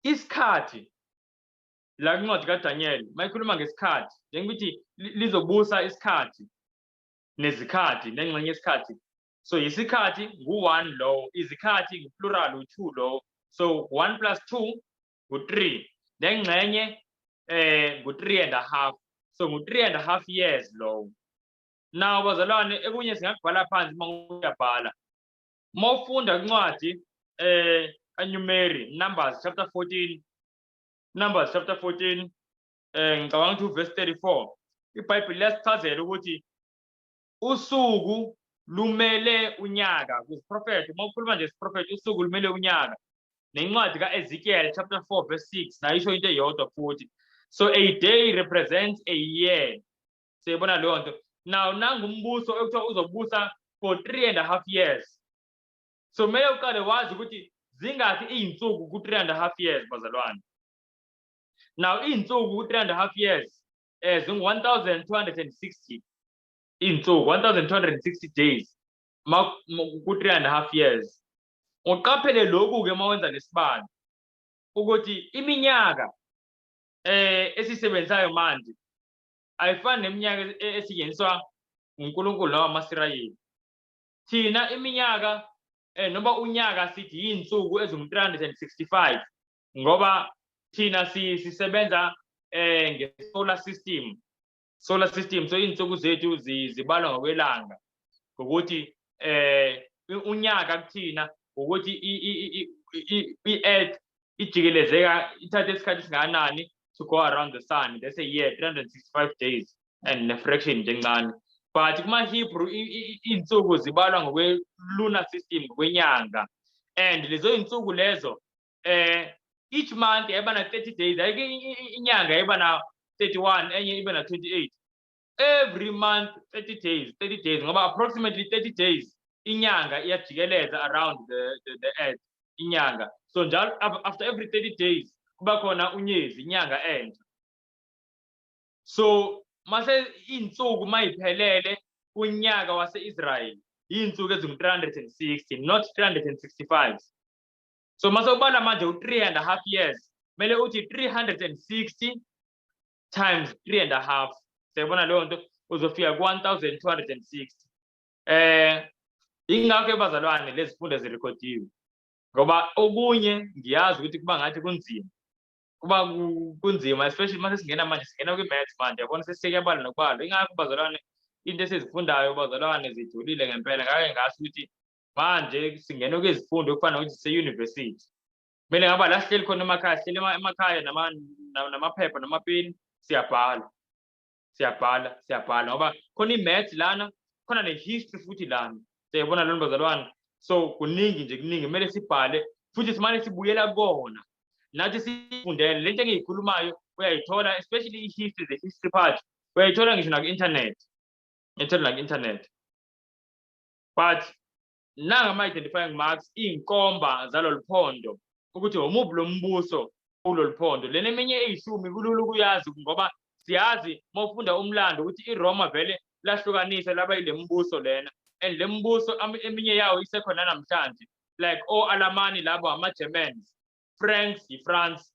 S1: Isikhathi la kuncwadi kaDaniel mayikhuluma ngesikhathi, njengokuthi lizobusa isikhathi nezikhathi nengxenye yesikhathi. So isikhathi ngu-1 lowo, izikhathi ngu-plural u-2 lowo, so 1 plus 2 ngu-3, nengxenye ngu-3 and a half, so ngu-3 and a half years lowo. Now bazalwane, ekunye singakubhala phansi uma uyabhala. Uma ufunda incwadi kaNumeri, Numbers chapter 14, Numbers chapter 14, ngicabanga ukuthi uverse 34, iBhayibheli liyasichazela ukuthi usuku lumele unyaka. Kuziprofetho, uma ukhuluma nje isiprofetho, usuku lumele unyaka. Nencwadi kaEzekiel chapter 4 verse 6 nayo isho into eyodwa futhi. So a day represents a year. Siyibona leyo nto. Now nangumbuso ekuthiwa uzobusa for 3.5 years. So kumele uqale wazi ukuthi zingakhi iy'nsuku ku-3.5 years bazalwane. Now iy'nsuku ku-3.5 years zingu-1260 iy'nsuku, 1260 days ku-3.5 years. Uqaphele lokhu-ke uma wenza lesibalo ukuthi iminyaka esisebenzisayo manje ayifani neminyaka esetshenziswa uNkulunkulu noma amaSirayeli. Thina iminyaka noma unyaka sithi yinsuku ezingu-365 ngoba thina sisebenza nge-solar system. Solar system, so iy'nsuku zethu zibalwa ngokwelanga, ngokuthi unyaka kuthina ukuthi i-earth ijikelezeka ithathe isikhathi esingakanani to go around the sun. That's a year, 365 days and ne-fraction nje encane. But kuma-Hebrew iy'nsuku zibalwa ngokwe-lunar system, ngokwenyanga, and lezo y'nsuku lezo each month yayiba na 30 days. Ayike inyanga yayiba na 31, enye ibe na 28. Every month 30 days, 30 days, ngoba approximately 30 days inyanga iyajikeleza around the earth inyanga. So njalo after every 30 days kuba khona unyezi, inyanga entsha. So mase iy'nsuku mayiphelele kunyaka wase-Israel iy'nsuku ezingu-360, not 365. So mase ubala manje u-3.5 years, kumele uthi 360 times 3.5. Siyabona leyo nto, uzofika ku-1260. Ingakho bazalwane lezi zifundo zirekhodiwe, ngoba okunye ngiyazi ukuthi kuba ngathi kunzima, kuba kunzima, especially mase singena manje, singena kwi-maths manje, yabona sesiyabala nokubala. Ingakho bazalwane Into esizifundayo, bazalwane, zijulile ngempela. Ngake ngasho ukuthi manje singena kwizifundo okufana nokuthi sise-university. Kumele ngaba la sihleli khona emakhaya, sihleli emakhaya namaphepha namapeni, siyabhala, siyabhala, siyabhala, ngoba khona i-maths lana, khona ne-history futhi lana. Siyayibona lona, bazalwane? So kuningi nje, kuningi kumele sibhale futhi simane sibuyela kukona nathi sifundele lento engiyikhulumayo. Uyayithola, especially i-history, the history part, uyayithola ngisho naku-internet, uyayithola naku-internet. But nanga ama-identifying marks, iy'nkomba zalolu phondo, ukuthi umuphi lo mbuso kulolu phondo. Lena eminye eyishumi kulula ukuyazi, ngoba siyazi uma ufunda umlando ukuthi iRoma vele lahlukanisa laba yile mbuso lena, and le mbuso eminye yawo isekhona namhlanje, like o-Alamani, labo ama-Germans, Franks i-France,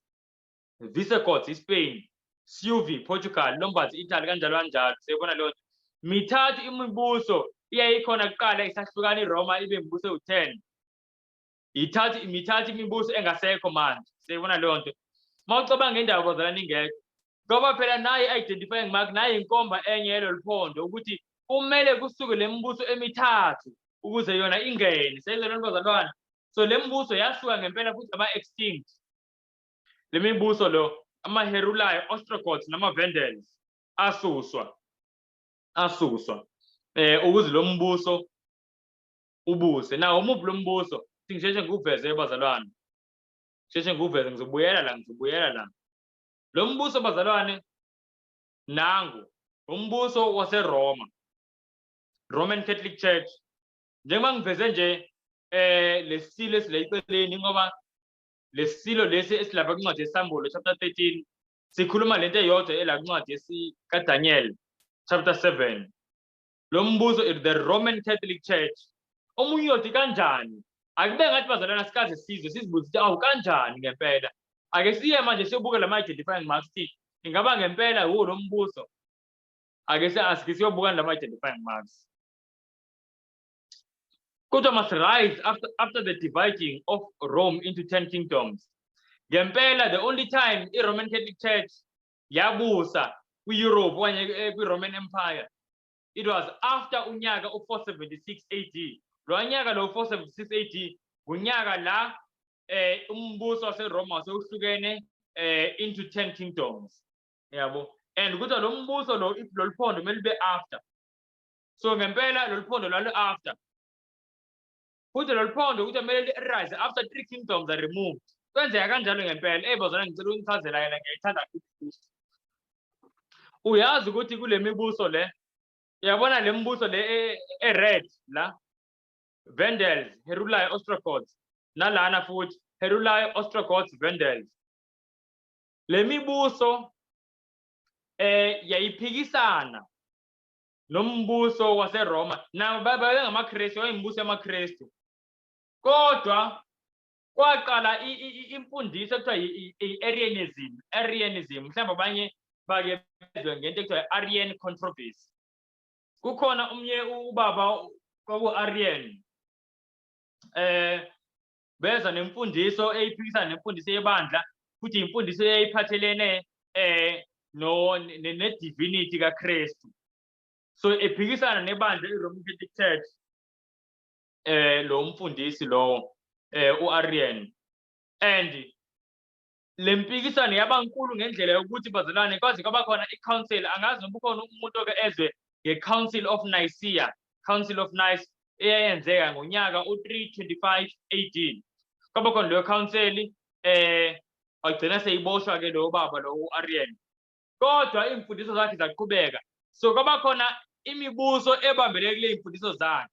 S1: Visigoths i-Spain, Suevi Portugal, Lombards Italy, kanjalo kanjalo. Siyibona leyo nto. Mithathu imibuso iyayikhona kuqala isahlukana iRoma ibe imibuso ewu-10. Ithathu, mithathu imibuso engasekho manje. Siyibona leyo nto. Uma ucabanga indaba, bazalwane, ingekho, ngoba phela nayo i-identifying mark, nayo inkomba enye yelolu phondo, ukuthi kumele kusuke le mibuso emithathu ukuze yona ingene. Siyayizwa, bazalwane? So le mibuso yasuka ngempela futhi aba-extinct le mibuso lo, ama-Heruli, Ostrogoths nama-Vandals asuswa, asuswa ukuze lo mbuso ubuse. Nawo umuphi lo mbuso? Ngisheshe ngiwuveze, bazalwane, sheshe ngiwuveze, ngizobuyela la, ngizobuyela la. Lo mbuso, bazalwane, nangu umbuso waseRoma, Roman Catholic Church. Njengoba ngiveze nje lesilo esila eceleni, ngoba lesilo lesi esilapha kwincwadi yeSambulo chapter 13 sikhuluma lento eyodwa ela kuncwadi kaDaniel chapter 7. Lo mbuso is the Roman Catholic Church. Omunye uyothi, "Kanjani?" Akube ngathi, bazalwana, sikaze sizwe sizibuze ukuthi, "Awu, kanjani ngempela?" Ake siye manje siyobuka lama identifying marks, ingaba ngempela yiwo lo mbuso. Ake asike siyobuka lama identifying marks. Kodwa must rise after the dividing of Rome into 10 kingdoms. Ngempela, the only time i-Roman Catholic Church yabusa kwi-Europe okanye kwi-Roman Empire, it was after unyaka u-476 AD. Lo nyaka lo 476 AD ngunyaka la umbuso waseRoma wasewuhlukene into 10 kingdoms, yabo. And kuthiwa lo mbuso lo, if lolu phondo kumele libe after. So ngempela lolu phondo lwalu after, futhi lolu phondo ukuthi kumele li-rise after three kingdoms are removed. Kwenzeka kanjalo ngempela. Eyi bazalwane, ngicela unichazela yena, ngiyayithanda kakhulu. Uyazi ukuthi kule mibuso le, uyabona le mibuso le e-red la, Vandals, Heruli, Ostrogoths, nalana futhi Heruli, Ostrogoths, Vandals, le mibuso yayiphikisana nombuso waseRoma. Nabo babengamaKristu, wayimibuso yamaKristu, kodwa kwaqala imfundiso ekuthiwa i-Arianism. Arianism, mhlawumbe abanye bake bezwe ngento ekuthiwa i-Arian controversy. Kukhona umnye ubaba kwaku-Arian, beza nemfundiso eyiphikisana nemfundiso yebandla, futhi imfundiso eyayiphathelene no ne-divinity kaKristu. So ephikisana nebandla i-Roman Catholic Church lo mfundisi lo, uArian. And le mpikiswano yaba nkulu ngendlela yokuthi, bazalwane, kwaze kwaba khona i-council. Angazi noma ukhona umuntu oke ezwe nge-Council of Nicaea, Council of Nice, eyayenzeka ngonyaka u-325 AD. Kwaba khona leyo council, wagcina seyiboshwa ke lo baba lo u-Arian, kodwa iy'mfundiso zakhe zaqhubeka. So kwaba khona imibuso ebambeleke kule y'mfundiso zakhe,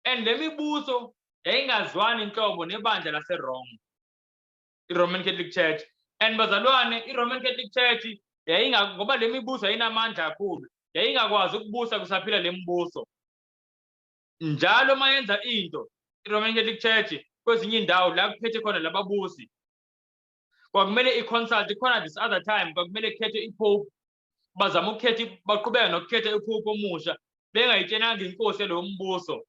S1: and le mibuso yayingazwani inhlobo nebandla laseRome, i-Roman Catholic Church. And bazalwane, i-Roman Catholic Church yayinga, ngoba le mibuso yayinamandla kakhulu, yayingakwazi ukubusa kusaphila le mibuso. Njalo uma yenza into i-Roman Catholic Church kwezinye indawo la kuphethe khona lababusi, kwakumele i-consult khona. This other time kwakumele kukhethwe i-pope, bazama ukukhetha, baqhubeka nokukhetha i-pope omusha bengayitshenanga inkosi yalowo mbuso.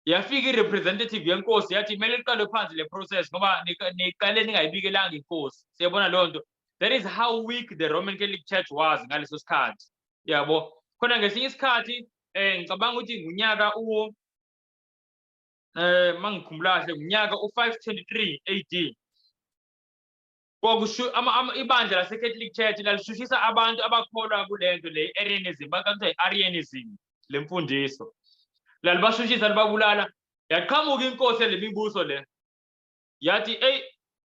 S1: Yafika i-representative yenkosi yathi kumele iqalwe phansi le process, ngoba niqale ningayibikelanga inkosi. Siyabona leyo nto. That is how weak the Roman Catholic Church was ngaleso sikhathi, yabo. Khona ngesinye isikhathi ngicabanga ukuthi ngunyaka uwo mangikhumbula kahle ngunyaka u-523 AD, kwakushu ibandla lase-Catholic Church lalishushisa abantu abakholwa kule nto le Arianism, bakuthiwa i-Arianism le mfundiso. Lalibashushisa, libabulala. Yaqhamuka inkosi yale mibuso le, yathi, "Eyi,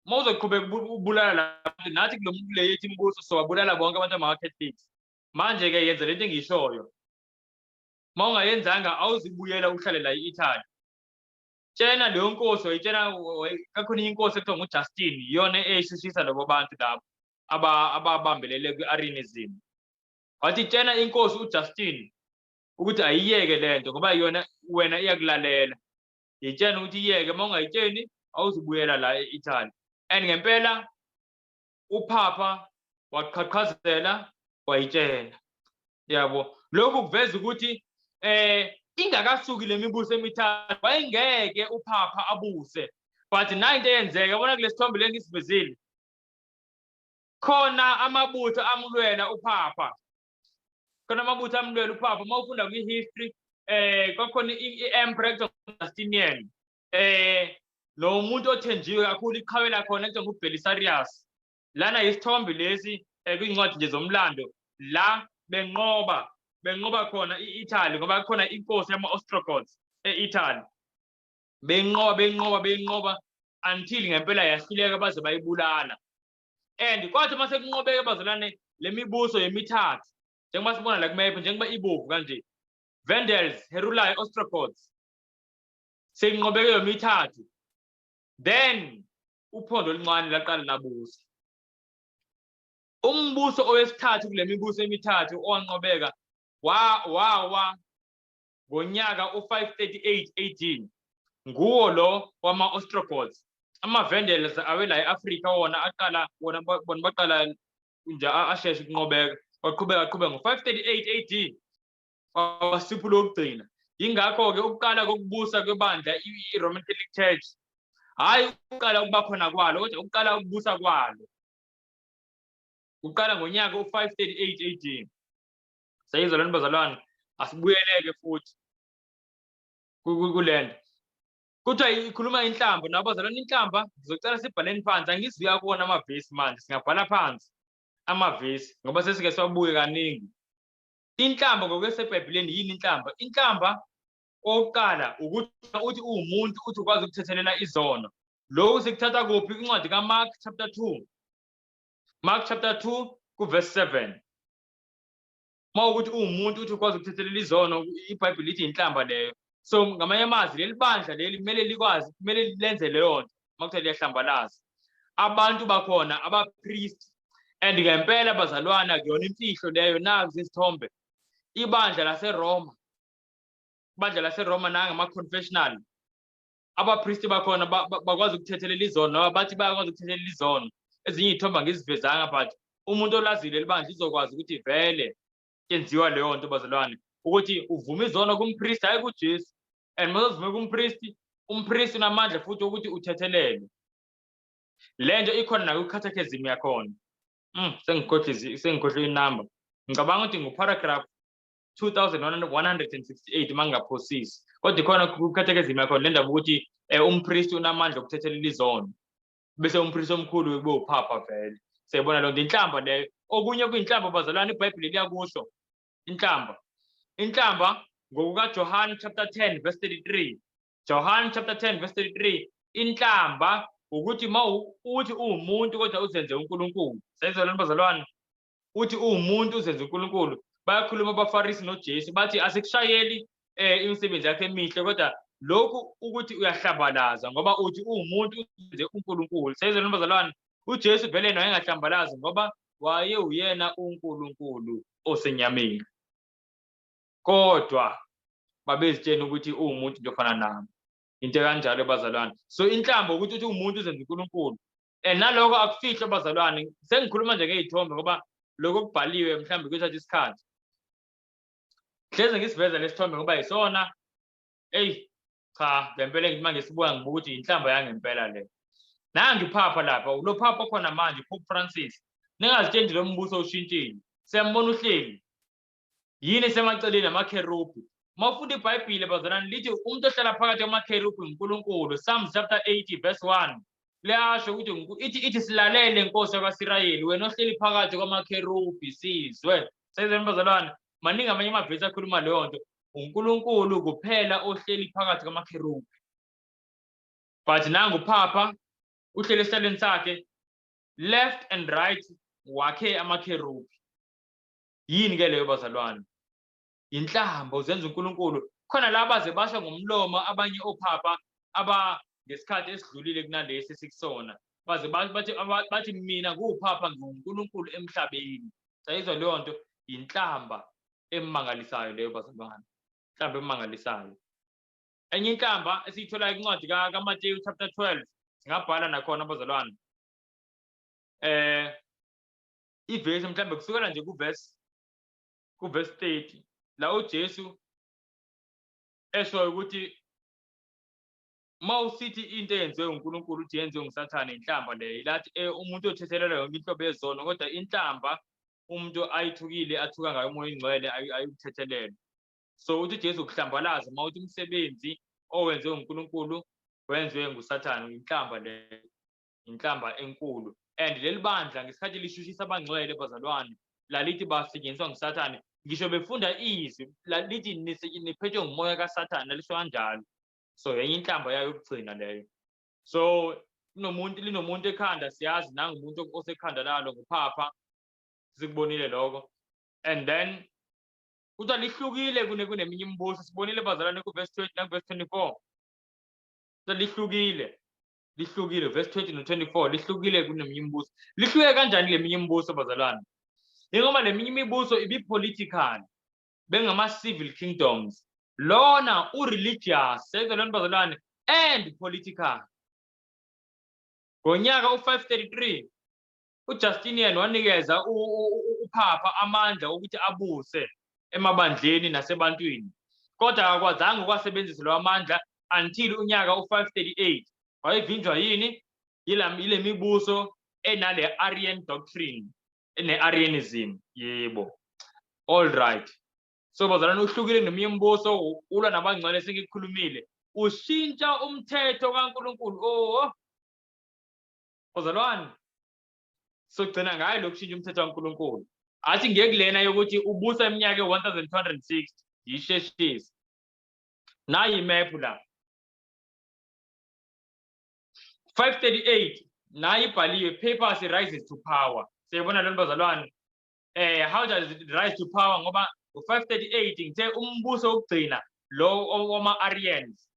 S1: uma uzoqhubeka ubulala labantu, nathi kulo muntu le yethi imibuso sobabulala bonke abantu abama-Catholics. Manje-ke yenza lento engiyishoyo. Uma ungayenzanga awuzibuyela uhlale la e-Italy." Tshena leyo nkosi, wayitshena kakhona inkosi ekuthiwa nguJustin, iyona eyayishushisa labo bantu labo ababambelele kwi-Arianism. Wathi, "Tshena inkosi uJustin ukuthi ayiyeke lento, ngoba yona wena iyakulalela. Yitshena ukuthi iyeke, uma ungayitsheni awuzubuyela la e-Italy." And ngempela uPhapha waqhaqhazela, wayitshela. Yabo, lokhu kuveza ukuthi ingakasuki lemibuso emithathu wayengeke uPhapha abuse. But nayo into eyenzeka, yabona kule sithombe le ngisivezile, khona amabutho amlwela uPhapha, khona amabutho amlwela uPhapha. Uma ufunda kwi-history, kwakhona i-emperor ekuthiwa Justinian, lo muntu othenjiwe kakhulu, iqhawe lakhona ekuthiwa nguBelisarius. Lana isithombe lesi kwincwadi nje zomlando la benqoba khona i-Italy, ngoba khona inkosi yama-Ostrogoths e-Italy. Benqoba, benqoba, benqoba until ngempela yahluleka, baze bayibulala. And kwathi uma sekunqobeke, bazalwane, le mibuso yemithathu, njengoba sibona la kumephu, njengoba ibovu kanje, Vandals, Heruli, Ostrogoths, sekunqobeke yomithathu, then uphondo oluncane laqala labusa. Umbuso owesithathu kule mibuso emithathu owanqobeka wawa ngonyaka u-538 AD, nguwo lo wama-Ostrogoths. Ama-Vandals awela e-Afrika wona aqala wona, bona baqala nje asheshe ukunqobeka, waqhubeka aqhubeka ngo-538 AD wasiphula okugcina. Yingakho-ke ukuqala kokubusa kwebandla i-Roman Catholic Church, hhayi ukuqala ukuba khona kwalo, kodwa ukuqala ukubusa kwalo kuqala ngonyaka u-538 AD. Sayizwa lento, bazalwane? Asibuyeleke futhi kulento kuthiwa ikhuluma inhlamba nabo, bazalwane. Inhlamba, ngizocela sibhaleni phansi, angizuya kuwona amavesi manje, singabhala phansi amavesi ngoba sesike siwabuke kaningi. Inhlamba ngokwesebhayibhelini yini inhlamba? Inhlamba okokuqala ukuthi uthi uwumuntu, uthi ukwazi ukuthethelela izono. Lokhu sikuthatha kuphi? Incwadi kaMark chapter 2, Mark chapter 2 kuverse 7. Uma ukuthi uwumuntu, uthi ukwazi ukuthethelela izono, iBhayibheli lithi inhlamba leyo. So ngamanye amazwi, leli bandla leli kumele likwazi, kumele lenze leyo nto uma kuthiwa liyahlambalaza abantu bakhona, abapriest. And ngempela, bazalwana, kuyona imfihlo leyo. Nazi izithombe, ibandla laseRoma, ibandla laseRoma nangama-confessional, abapristi bakhona bakwazi ukuthethelela izono, noma bathi bayakwazi ukuthethelela izono. Ezinye iy'thombe angizivezanga, but umuntu olazile libandla uzokwazi ukuthi vele yenziwa leyo nto, bazalwane, ukuthi uvuma izono kumpristi, hhayi kuJesu. And uma uzovume kumpristi, umpristi unamandla futhi ukuthi uthethelele. Le nto ikhona nakwi-catechism yakhona. Sengikhohlwe inamba, ngicabanga ukuthi ngu-paragraph 2168 uma ngingaphosisi, kodwa ikhona ku-catechism yakhona le ndaba ukuthi umpristi unamandla okuthethelela izono, bese umpristi omkhulu kube uphapha. Vele siyayibona leyo nto, inhlamba leyo. Okunye kuyinhlamba, bazalwane, iBhayibheli liyakusho inhlamba. Inhlamba ngokukaJohn chapter 10 verse 33, John chapter 10 verse 33, inhlamba ukuthi uma uthi uwumuntu kodwa uzenze uNkulunkulu. Sayizwa, bazalwane? Uthi uwumuntu, uzenze uNkulunkulu. Bayakhuluma abaFarisi noJesu, bathi, "Asikushayeli imisebenzi yakhe emihle, kodwa lokhu ukuthi uyahlambalaza, ngoba uthi uwumuntu, uzenze uNkulunkulu." Sayizwa, bazalwane? UJesu vele yena wayengahlambalazi, ngoba waye uyena uNkulunkulu osenyameni, kodwa babezitshena ukuthi uwumuntu nje ofana nabo, into kanjalo, bazalwane. So inhlamba ukuthi uthi uwumuntu, uzenze uNkulunkulu. And naloko akufihlwa, bazalwane. Sengikhuluma nje ngey'thombe ngoba lokho okubhaliwe mhlawumbe kuyothatha isikhathi. Hleze ngisiveza lesithombe ngoba yisona, eyi cha, ngempela ngithi uma ngisibuka ngibuka ukuthi inhlamba yangempela le. Nangi uphapha lapha, lo phapha okhona manje, Pope Francis. Ningazitsheli lo mbuso ushintshile, siyambona uhleli. Yini esemaceleni? Amakherubhi. Uma ufunda iBhayibhile, bazalwane, lithi umuntu ohlala phakathi kwamakherubhi nguNkulunkulu. Psalms chapter 80 verse 1 liyasho ukuthi ithi silalele, Nkosi yakwaSirayeli, wena ohleli phakathi kwamakherubhi, sizwe. Sezweni, bazalwane, maningi amanye amavesi akhuluma leyo nto. UNkulunkulu kuphela ohleli phakathi kwamakherubhi. But nangu uphapha uhleli esihlalweni sakhe, left and right wakhe amakherubhi. Yini ke leyo, bazalwane? Inhlamba, uzenza uNkulunkulu. Khona la baze basho ngomlomo abanye ophapha aba ngesikhathi esidlulile kunalesi esikusona, baze bathi mina nguphapha, nguNkulunkulu emhlabeni. Sayizwa leyo nto? Inhlamba emangalisayo leyo, bazalwane, inhlamba emangalisayo. Enye inhlamba esiyitholayo incwadi kaMateyu chapter 12, singabhala nakhona, bazalwane, ivesi mhlambe kusukela nje kuverse 30, la uJesu esho ukuthi uma usithi into eyenziwe uNkulunkulu uthi yenziwe nguSathane, inhlamba leyo. Lathi umuntu othethelela yonke inhlobo yezono, kodwa inhlamba umuntu ayithukile, athuka ngayo uMoya oNgcwele, ayikuthethelelwa. So uthi uJesu ukuhlambalaza uma uthi umsebenzi owenziwe uNkulunkulu wenziwe nguSathane. Inhlamba leyo, inhlamba enkulu. And leli bandla ngesikhathi lishushisa abangcwele, bazalwane, lalithi basetshenziswa nguSathane. Ngisho befunda izwi lithi niphethwe ngumoya kaSathane, lalisho kanjalo. So enye inhlamba yayo yokugcina leyo. So kunomuntu, linomuntu ekhanda, siyazi nangumuntu osekhanda lalo nguphapha, sikubonile lokho. And then kuthiwa lihlukile kuneminye imibuso. Sibonile, bazalwane, ku-verse 20 naku-verse 24. So lihlukile, lihlukile, verse 20 no-24, lihlukile kuneminye imibuso. Lihluke kanjani le minye imibuso, bazalwane? Ingoba le minye imibuso ibi-political, bengama-civil kingdoms. Lona u-religious, sezalwane, bazalwane, and political. Ngonyaka u-533 uJustinian wanikeza uphapha amandla ukuthi abuse emabandleni nasebantwini, kodwa akakwazanga ukwasebenzisa lawo amandla until unyaka u-538. Wayevinjwa yini? Yile mibuso enale Arian doctrine, ene-Arianism, yebo. All right, so bazalwane, uhlukile neminye imibuso, ulwa nabangcwele, sengikukhulumile, ushintsha umthetho kaNkulunkulu. Oh, bazalwane, sogcina ngayo lokushintsha umthetho kaNkulunkulu. Athi ngekulena yokuthi ubusa iminyaka e-1260, yisheshise. Nayi imephu la, 538, nayi ibhaliwe, "Papacy rises to power." Siyabona lona, bazalwane. How does it rise to power? Ngoba u-538 ngithe umbuso wokugcina lo wama-Arians,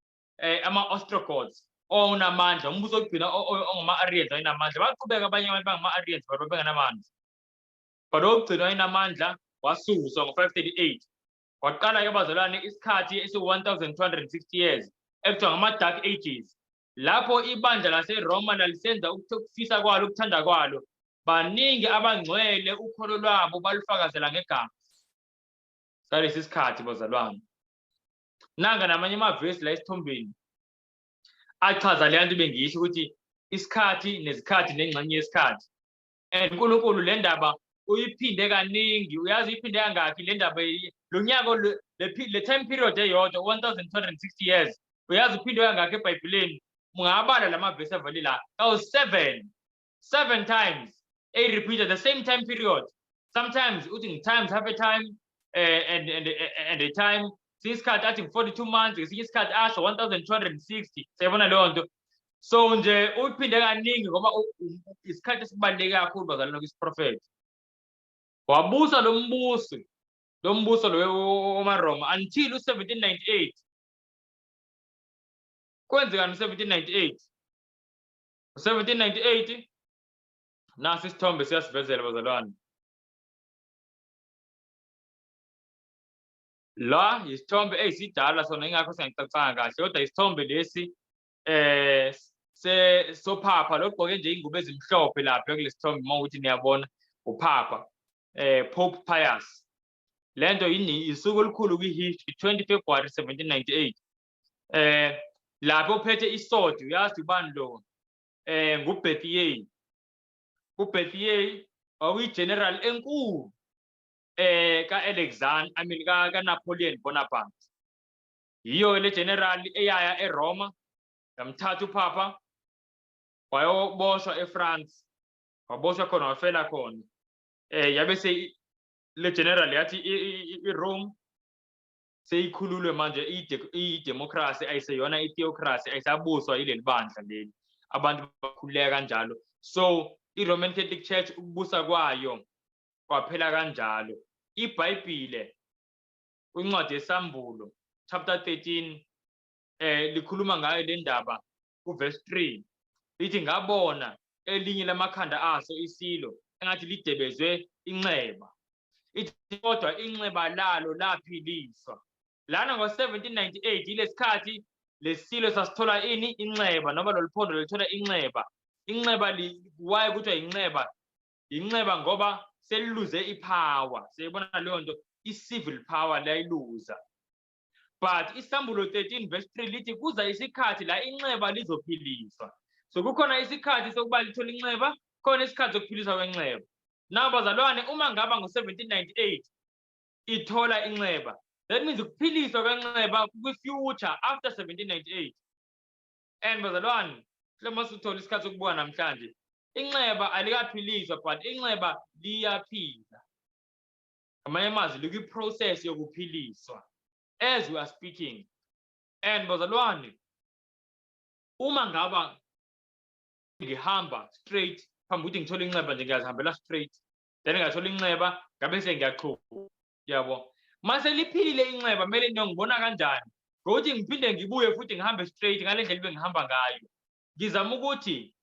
S1: ama-Ostrogoths, owawunamandla, umbuso wokugcina ongama-Arians wayenamandla. Baqhubeka abanye abantu bangama-Arians, but babengenamandla, but owokugcina wayenamandla wasuswa ngo-538. Waqala-ke, bazalwane, isikhathi esiwu-1260 years ekuthiwa ngama-Dark Ages, lapho ibandla laseRoma lalisenza ukufisa kwalo, ukuthanda kwalo. Baningi abangcwele ukholo lwabo balufakazela ngegazi salesi sikhathi, bazalwane. Nanga namanye amavesi la esithombeni achaza leya nto bengisho ukuthi isikhathi nezikhathi nengxenye yesikhathi. And uNkulunkulu le ndaba uyiphinde kaningi. Uyazi uyiphinde kangakhi le ndaba? Lo nyaka, le time period eyodwa, 1260 years, uyazi uphinde kangakhi eBhayibhelini? Ungabala la mavesi avele la kawu-seven, seven times eyi-repeated the same time period. Sometimes uthi ngi-times half a time and a time. Sinye isikhathi athi ngu-42 months, ngesinye isikhathi asho 1260. Siyabona leyo nto. So nje uyiphinde kaningi ngoba isikhathi esibaluleke kakhulu, bazalwane, kwisiprofethi. Wabusa lo mbuso lo wamaRoma until u-1798. Kwenzekani u-1798? U-1798, nasi isithombe siyasivezela, bazalwane. La isithombe eyisidala sona, ingakho singacacanga kahle, kodwa isithombe lesi se sophapha logqoke nje ingubo ezimhlophe lapha kulesi sithombe. Uma ukuthi niyabona, uphapha Pope Pius. Lento yini? Isuku olukhulu kwi-history, 20 February 1798. Lapho uphethe isword, uyazi ubani lo? NguBerthier. UBerthier wakuyi-general enkulu. Ka-Alexander, I mean ka-Napoleon Bonaparte. Yiyo le general eyaya eRoma, yamthatha uPapa, wayoboshwa eFrance, waboshwa khona, wafela khona. Yabe se le general yathi iRome seyikhululwe manje, i-democracy, ayiseyona i-theocracy, ayisabuswa yileli bandla leli. Abantu bakhululeka kanjalo. So i-Roman Catholic Church ukubusa kwayo kwaphela kanjalo. IBhayibhile kwincwadi yeSambulo chapter 13 likhuluma ngayo le ndaba kuverse 3, lithi ngabona elinye lamakhanda aso isilo engathi lidebezwe inxeba, ithi kodwa inxeba lalo laphiliswa. Lana ngo-1798 ilesikhathi lesilo sasithola ini? Inxeba, noma lolu phondo lolithola inxeba. Inxeba, why kuthiwa inxeba? Inxeba ngoba seliluze ipower. Siyibona leyo nto, i-civil power layiluza. But Isambulo 13 verse 3 lithi kuza isikhathi la inxeba lizophiliswa. So kukhona isikhathi sokuba lithole inxeba, khona isikhathi sokuphiliswa kwenxeba. Now bazalwane, uma ngaba ngo-1798 ithola inxeba, that means ukuphiliswa kwenxeba kwi-future after 1798. And bazalwane, mhlawumbe masuthola isikhathi sokubuka namhlanje, inxeba alikaphiliswa, but inxeba liyaphila. Ngamanye amazwi, likwi-process yokuphiliswa as we are speaking. And bazalwane, uma ngaba ngihamba straight phambi ukuthi ngithole inxeba nje, ngiyazihambela straight, then ngathola inxeba, ngabe sengiyaqhuba, yabo. Mase liphilile inxeba, kumele ngibona kanjani? Ngokuthi ngiphinde ngibuye futhi ngihambe straight ngale ndlela ebengihamba ngayo. Ngizama ukuthi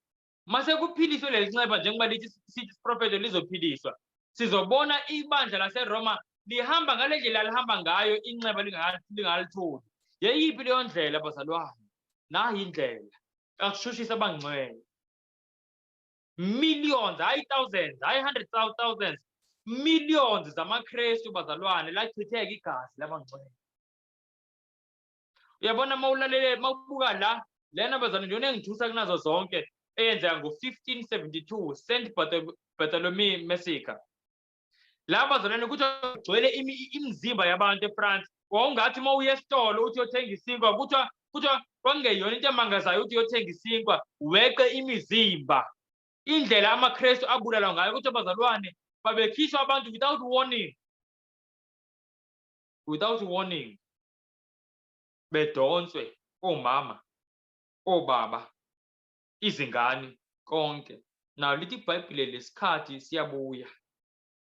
S1: mase kuphiliswe leli nxeba, njengoba lithi sithi isiprofetho lizophiliswa, sizobona ibandla laseRoma lihamba ngale ndlela lihamba ngayo inxeba lingalitholi. Yeyiphi leyo ndlela bazalwane? Nayi indlela kakushushisa abangcwele. Millions, hayi thousands, hayi hundreds of thousands, millions zamaKristu bazalwane, lachitheka igazi labangcwele. Uyabona, mawulalele, mawubuka la, lena bazalwane ndiyona engithusa kunazo zonke, eyenzeka ngo-1572, Saint Bartholomew Massacre. La bazalwane kuthiwa kugcwele imizimba yabantu eFrance. Wawungathi uma uye esitolo uthi uyothenga isinkwa, kuthiwa kwakungeyona into emangazayo ukuthi uyothenga isinkwa weqe imizimba. Indlela amaKristu abulalwa ngayo, kuthiwa bazalwane babekhishwa abantu without warning, without warning, bedonswe omama, obaba, izingane, konke. Now lithi iBhayibhile lesikhathi siyabuya.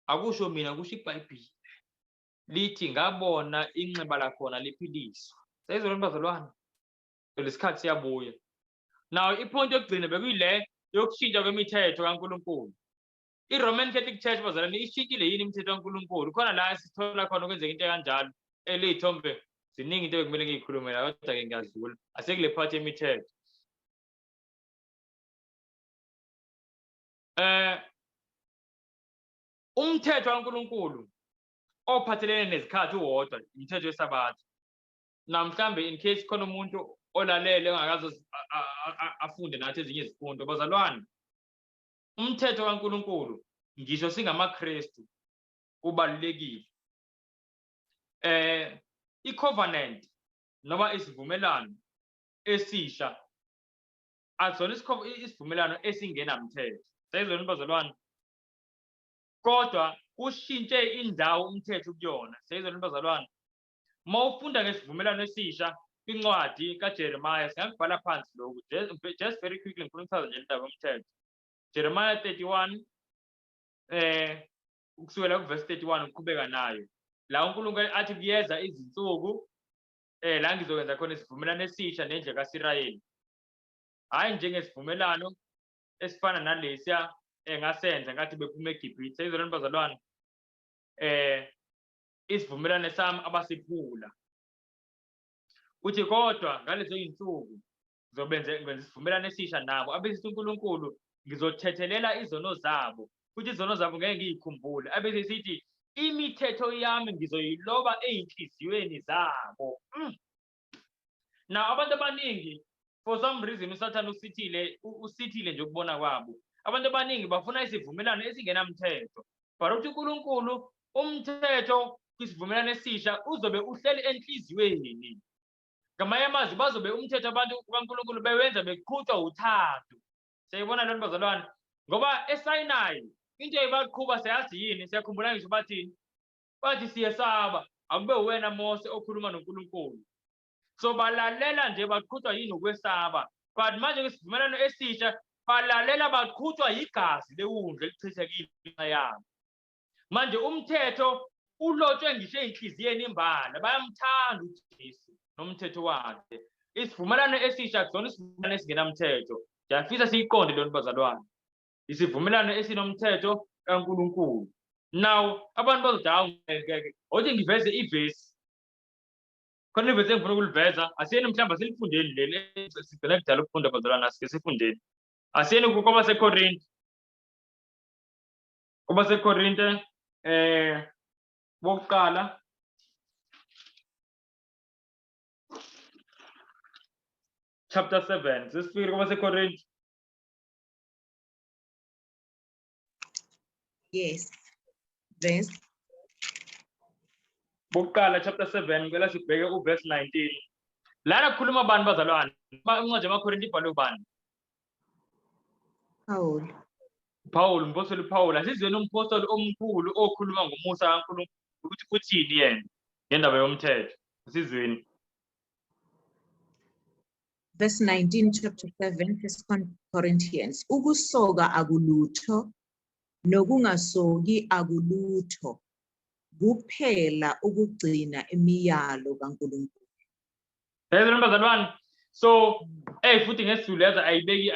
S1: Akusho mina, kusho iBhayibhile. Lithi ngabona inxeba lakhona liphiliswa. Seyizona bazalwane, lesikhathi siyabuya. Now ipoint yokugcina bekuyile yokushintsha kwemithetho kaNkulunkulu. I-Roman Catholic Church bazalwane ishintshile yini imithetho kaNkulunkulu? Khona la sithola khona kwenzeka into kanjalo. Eliyithombe ziningi into ekumele ngiyikhulume la, kodwa-ke ngiyadlula. Asekule part yemithetho. Umthetho kaNkulunkulu ophathelene nezikhathi uwodwa, umthetho weSabatha. Na mhlambe in case khona umuntu olalele ongakaze afunde nathi ezinye izifundo, bazalwane, umthetho kaNkulunkulu ngisho singamaKristu ubalulekile. I-covenant noma isivumelano esisha asona isivumelano esingenamthetho. Seyizona bazalwane, kodwa kushintshe indawo umthetho kuyona. Seyizona bazalwane, uma ufunda ngesivumelwano esisha kwincwadi kaJeremiah, singakubhala phansi lokhu just very quickly, ngifuna ukuchaza nje indaba yomthetho. Jeremiah 31 ukusukela kuverse 31 ukuqhubeka nayo, la uNkulunkulu athi kuyeza izinsuku la ngizokwenza khona isivumelwano esisha nendlu kaSirayeli, hhayi njengesivumelwano esifana nalesiya engasenza ngathi bephuma eGibhithe. Seyizolweni bazalwane, isivumelwano sami abasiphula. Uthi kodwa ngalezo zinsuku ngizobenza ngenza isivumelwano esisha nabo, abesithi uNkulunkulu ngizothethelela izono zabo, futhi izono zabo ngeke ngiyikhumbule. Abese sithi imithetho yami ngizoyiloba ey'nhliziyweni zabo. Now abantu abaningi, for some reason uSathane usithile nje ukubona kwabo. Abantu abaningi bafuna isivumelwano esingenamthetho. But uthi uNkulunkulu Umthetho kwisivumelwano esisha uzobe uhleli enhliziyweni. Ngamanye amazwi bazobe umthetho abantu kaNkulunkulu bewenza beqhutshwa uthando. Siyayibona lona bazalwane, ngoba eSinayi into eyibaqhuba siyazi yini, siyakhumbula ngisho bathini, bathi siyesaba, akube uwena Mose okhuluma noNkulunkulu. So balalela nje baqhutshwa yini ukwesaba, but manje kwisivumelwano esisha balalela baqhutshwa yigazi lewundlu elichithekile ngenxa yabo. Manje umthetho ulotshwe ngisho ey'nhliziyeni imbala, bayamthanda uJesu nomthetho wakhe. Isivumelwano esisha akusona isivumelwano esingenamthetho. Ngiyafisa siyiqonde leyo nto bazalwane. Isivumelwano esinomthetho kaNkulunkulu. Now abantu bazothi hawu ngeke, othi ngiveze ivesi. Khona ivesi engifuna ukuliveza, asiyeni mhlawumbe asilifundeni leli, sigcine kudala ukufunda bazalwane, asike sifundeni. Asiyeni kwabaseKorinte. KwabaseKorinte bokuqala chapter 7, sesifikile kwabaseKorinte.
S2: Yes. Verse.
S1: Bokuqala chapter 7, ngicela sibheke uverse 19. Lana kukhuluma bani bazalwane? Incwadi yamaKorinte ibhalwe ubani?
S2: Paul.
S1: Paul, umpostoli Paul. Asizweni umpostoli omkhulu okhuluma ngomusa kaNkulunkulu ukuthi uthini yena ngendaba yomthetho. Asizweni.
S2: Verse 19, chapter 7, First Corinthians. Ukusoka akulutho, nokungasoki akulutho, kuphela ukugcina imiyalo kaNkulunkulu.
S1: Yezwa bazalwane. So, hey futhi ngesiZulu yazi ayibeki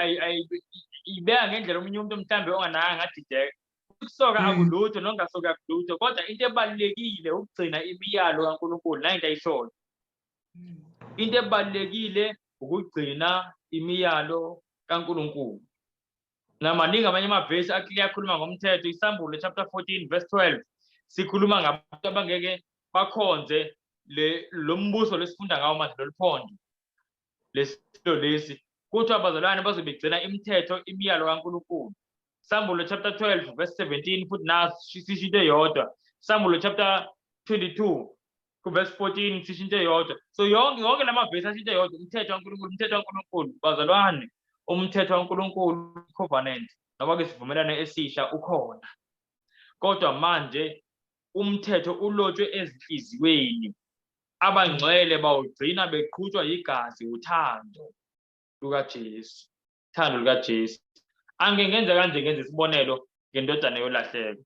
S1: ibeka ngendlela omunye umuntu mhlambe onganaka ngadideka. Ukusoka akulutho nokungasoki akulutho, kodwa into ebalulekile ukugcina imiyalo kaNkulunkulu nayo into ayishoyo. Into ebalulekile ukugcina imiyalo kaNkulunkulu. Namaningi amanye amavesi akliya akhuluma ngomthetho. Isambulo chapter 14 verse 12 sikhuluma ngabantu abangeke bakhonze lo mbuso lesifunda ngawo manje, lolu phondo lesilo lesi. Kuthiwa abazalwane bazobegcina imithetho, imiyalo kaNkulunkulu. Sambulo chapter 12 verse 17 futhi naso sisho into eyodwa. Sambulo chapter 22 kuverse 14 sisho into eyodwa. So yonke lamavesi asho into eyodwa, umthetho kaNkulunkulu, umthetho kaNkulunkulu. Bazalwane, umthetho kaNkulunkulu, covenant noma ke isivumelwano esisha ukhona. Kodwa manje umthetho ulotshwe ezinhliziyweni. Abangcwele bawugcina beqhutshwa yigazi, uthando lukaJesu. Uthando lukaJesu. Angike ngenze kanje, ngenze isibonelo ngendodana yolahleko.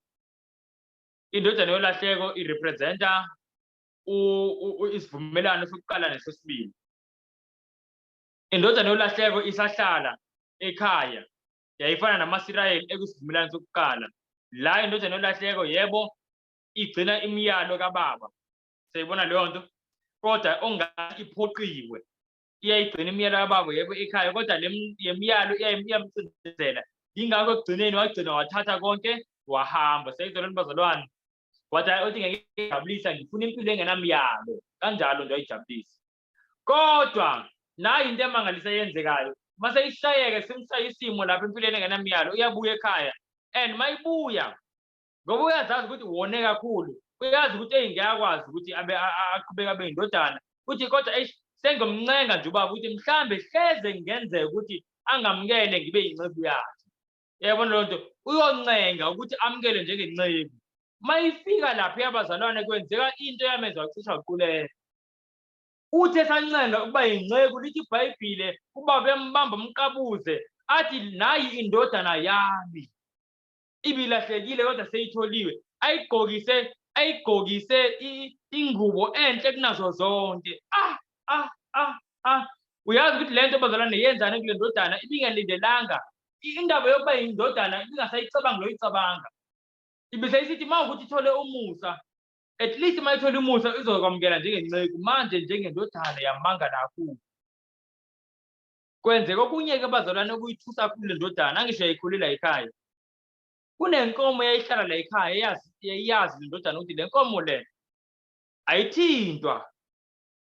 S1: Indodana yolahleko irepresenta isivumelwano sokuqala nesesibili. Indodana yolahleko isahlala ekhaya, yayifana namaSirayeli ekusivumelwano sokuqala. La indodana yolahleko yebo igcina imiyalo kababa, siyayibona leyo nto, kodwa ongathi iphoqiwe iyayigcina imiyalo kababa yebo ekhaya, kodwa le miyalo iyamcindezela. Yingakho ekugcineni wagcina wathatha konke wahamba. Siyayizwa lento bazalwane. Wathi hayi, uthi ngeke ngijabulisa, ngifuna impilo engenamyalo. Kanjalo nje wayijabulisa. Kodwa nayi into emangalisa eyenzekayo, mase ishayeke simshaya isimo lapha empilweni engenamyalo, uyabuya ekhaya. And mayibuya ngoba uyazazi ukuthi wone kakhulu, uyazi ukuthi eyi ngiyakwazi ukuthi abe aqhubeke abe indodana. Uthi kodwa eish sengomncenga nje ubaba ukuthi mhlambe hleze ngenzeka ukuthi angamukele ngibe inceku yakhe. Uyabona leyo nto, uyoncenga ukuthi amukele njengenceku. Mayifika lapha yabazalwane kwenzeka into yamenza wacisha waquleka. Uthi esancenga ukuba yinceku, lithi iBhayibhile ubaba uyambamba umqabuze athi nayi indodana yami ibilahlekile kodwa seyitholiwe, ayigqokise ingubo enhle kunazo zonke. Uyazi ukuthi lento bazalwane yenzani kule ndodana ibingalindelanga. Indaba yokuba yindodana ibingasayicabangi loyicabanga. Ibisayisithi uma ukuthi ithole umusa, at least uma ithole umusa izokwamukela njengenceku, manje njengendodana yamangala kakhulu. Kwenzeka okunye-ke bazalwane okuyithusa kakhulu le ndodana, angisho yayikhulela ekhaya. Kunenkomo eyayihlala la ekhaya, yayazi le ndodana ukuthi le nkomo le ayithintwa.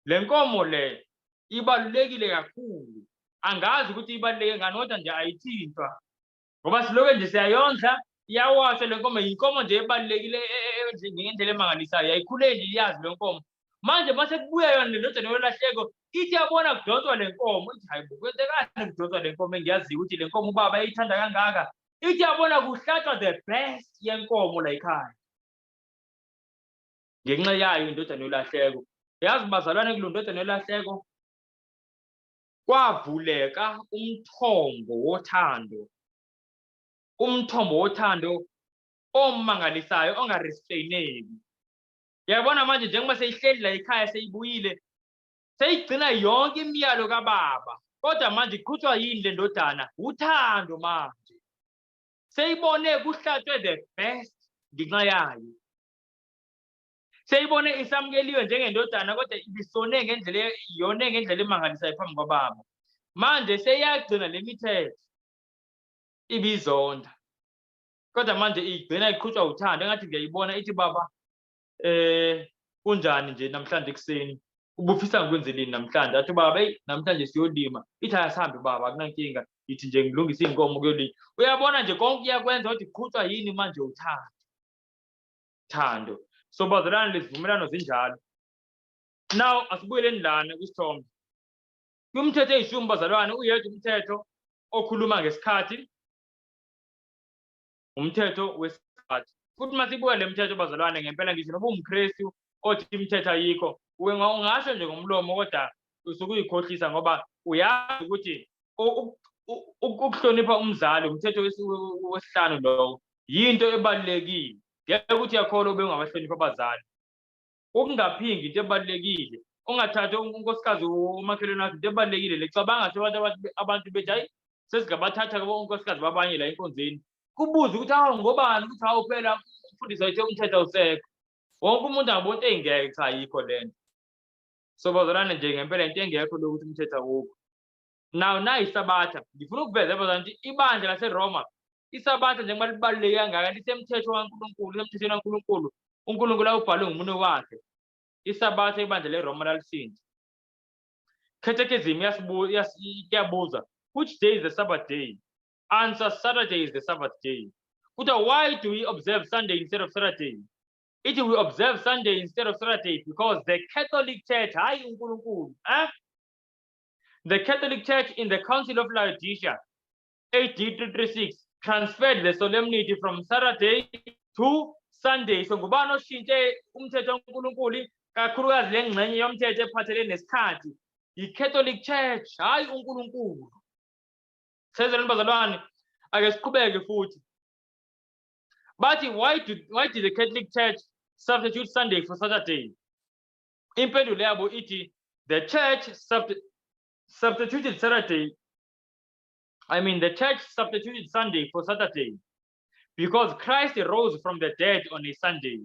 S1: Le nkomo le ibalulekile kakhulu. Angazi ukuthi ibaluleke ngani, kodwa nje ayithintwa. Ngoba siloke nje siyayondla, iyawashwa le nkomo, yinkomo nje ebalulekile ngendlela emangalisayo, yayikhule nje iyazi le nkomo. Manje mase kubuya yona le ndodana yolahleko, ithi yabona kudonswa le nkomo, ithi hayi bo, kwenzekani kudonswa le nkomo engiyaziyo ukuthi le nkomo ubaba eyithanda kangaka. Ithi yabona kuhlatshwa the best yenkomo la ekhaya ngenxa yayo indodana yolahleko. Yazi bazalwane, kulo ndodana yolahleko kwavuleka umthombo wothando, umthombo wothando omangalisayo ongarestraineki. Yabona manje njengoba seyihleli la ekhaya, seyibuyile, seyigcina yonke imiyalo kababa, kodwa manje iqhutshwa yini le ndodana? Uthando. Manje seyibone kuhlatshwe the best ngenxa yayo, seyibone isamukeliwe njengendodana, kodwa ibisone ngendlela, yone ngendlela emangalisayo phambi kwababa. Manje seyiyagcina le mithetho ibizonda, kodwa manje igcina iqhutshwa uthando. Engathi ngiyayibona ithi, "Baba, kunjani nje namhlanje ekuseni? Ubufisa ngikwenzeleni namhlanje?" Athi baba, "Eyi, namhlanje siyolima." Ithi, "Ayasambe baba, akunankinga, ithi nje ngilungise iy'nkomo kuyolima." Uyabona nje konke iyakwenza, kodwa iqhutshwa yini manje? Uthando, thando. So bazalwane, lezi zinjalo. Now asibuyeleni lana kwisithombe, kwimthetho eyishumi. Bazalwane, uyedwa umthetho okhuluma ngesikhathi, umthetho wesikhathi. Futhi uma sibuka le mthetho, bazalwane, ngempela ngisho noba umKristu othi imithetho ayikho, ungasho nje ngomlomo, kodwa usuke uyikhohlisa, ngoba uyazi ukuthi ukuhlonipha umzali, umthetho wesihlanu lowo, yinto ebalulekile. Ngeke ukuthi uyakholwa ube ungabahloniphi abazali. Ukungaphingi into ebalulekile. Ungathathi unkosikazi umakhelwane wakho, into ebalulekile le. Cabanga sebantu abantu bethi, "Hayi, sesingabathatha unkosikazi babanye la enkonzweni." Kubuze ukuthi, "Hawu, ngobani?" Ukuthi, "Hawu, phela umfundisi wethu, umthetho awusekho." Wonke umuntu angabona ukuthi eyingeke, cha, ayikho le nto. So bazalwane, nje ngempela into engekho lokuthi umthetho awukho. Now nayi iSabatha. Ngifuna ukuveza, bazalwane, ukuthi ibandla laseRoma, iSabatha njengoba libaluleke kangaka, lisemthetho kaNkulunkulu, lisemthethweni kaNkulunkulu, uNkulunkulu awubhalwe ngomunwe wakhe. ISabatha ibandla leRoma lalishintsha. Catechism iyabuza, "Which day is the Sabbath day?" Answer, "Saturday is the Sabbath day." Kuthiwa, "Why do we observe Sunday instead of Saturday?" Ithi, "We observe Sunday instead of Saturday because the Catholic Church," hayi uNkulunkulu, eh? "The Catholic Church in the Council of Laodicea, AD 336, transferred the solemnity from Saturday to Sunday." So ngubani oshintshe umthetho kaNkulunkulu, kakhulukazi le ngxenye yomthetho ephathelene nesikhathi? I-Catholic Church, hayi uNkulunkulu. Sezalweni bazalwane, ake siqhubeke futhi. Bathi, Why did the Catholic Church substitute Sunday for Saturday?" Impendulo yabo ithi, "The church substituted Saturday, I mean, the church substituted Sunday for Saturday because Christ rose from the dead on a Sunday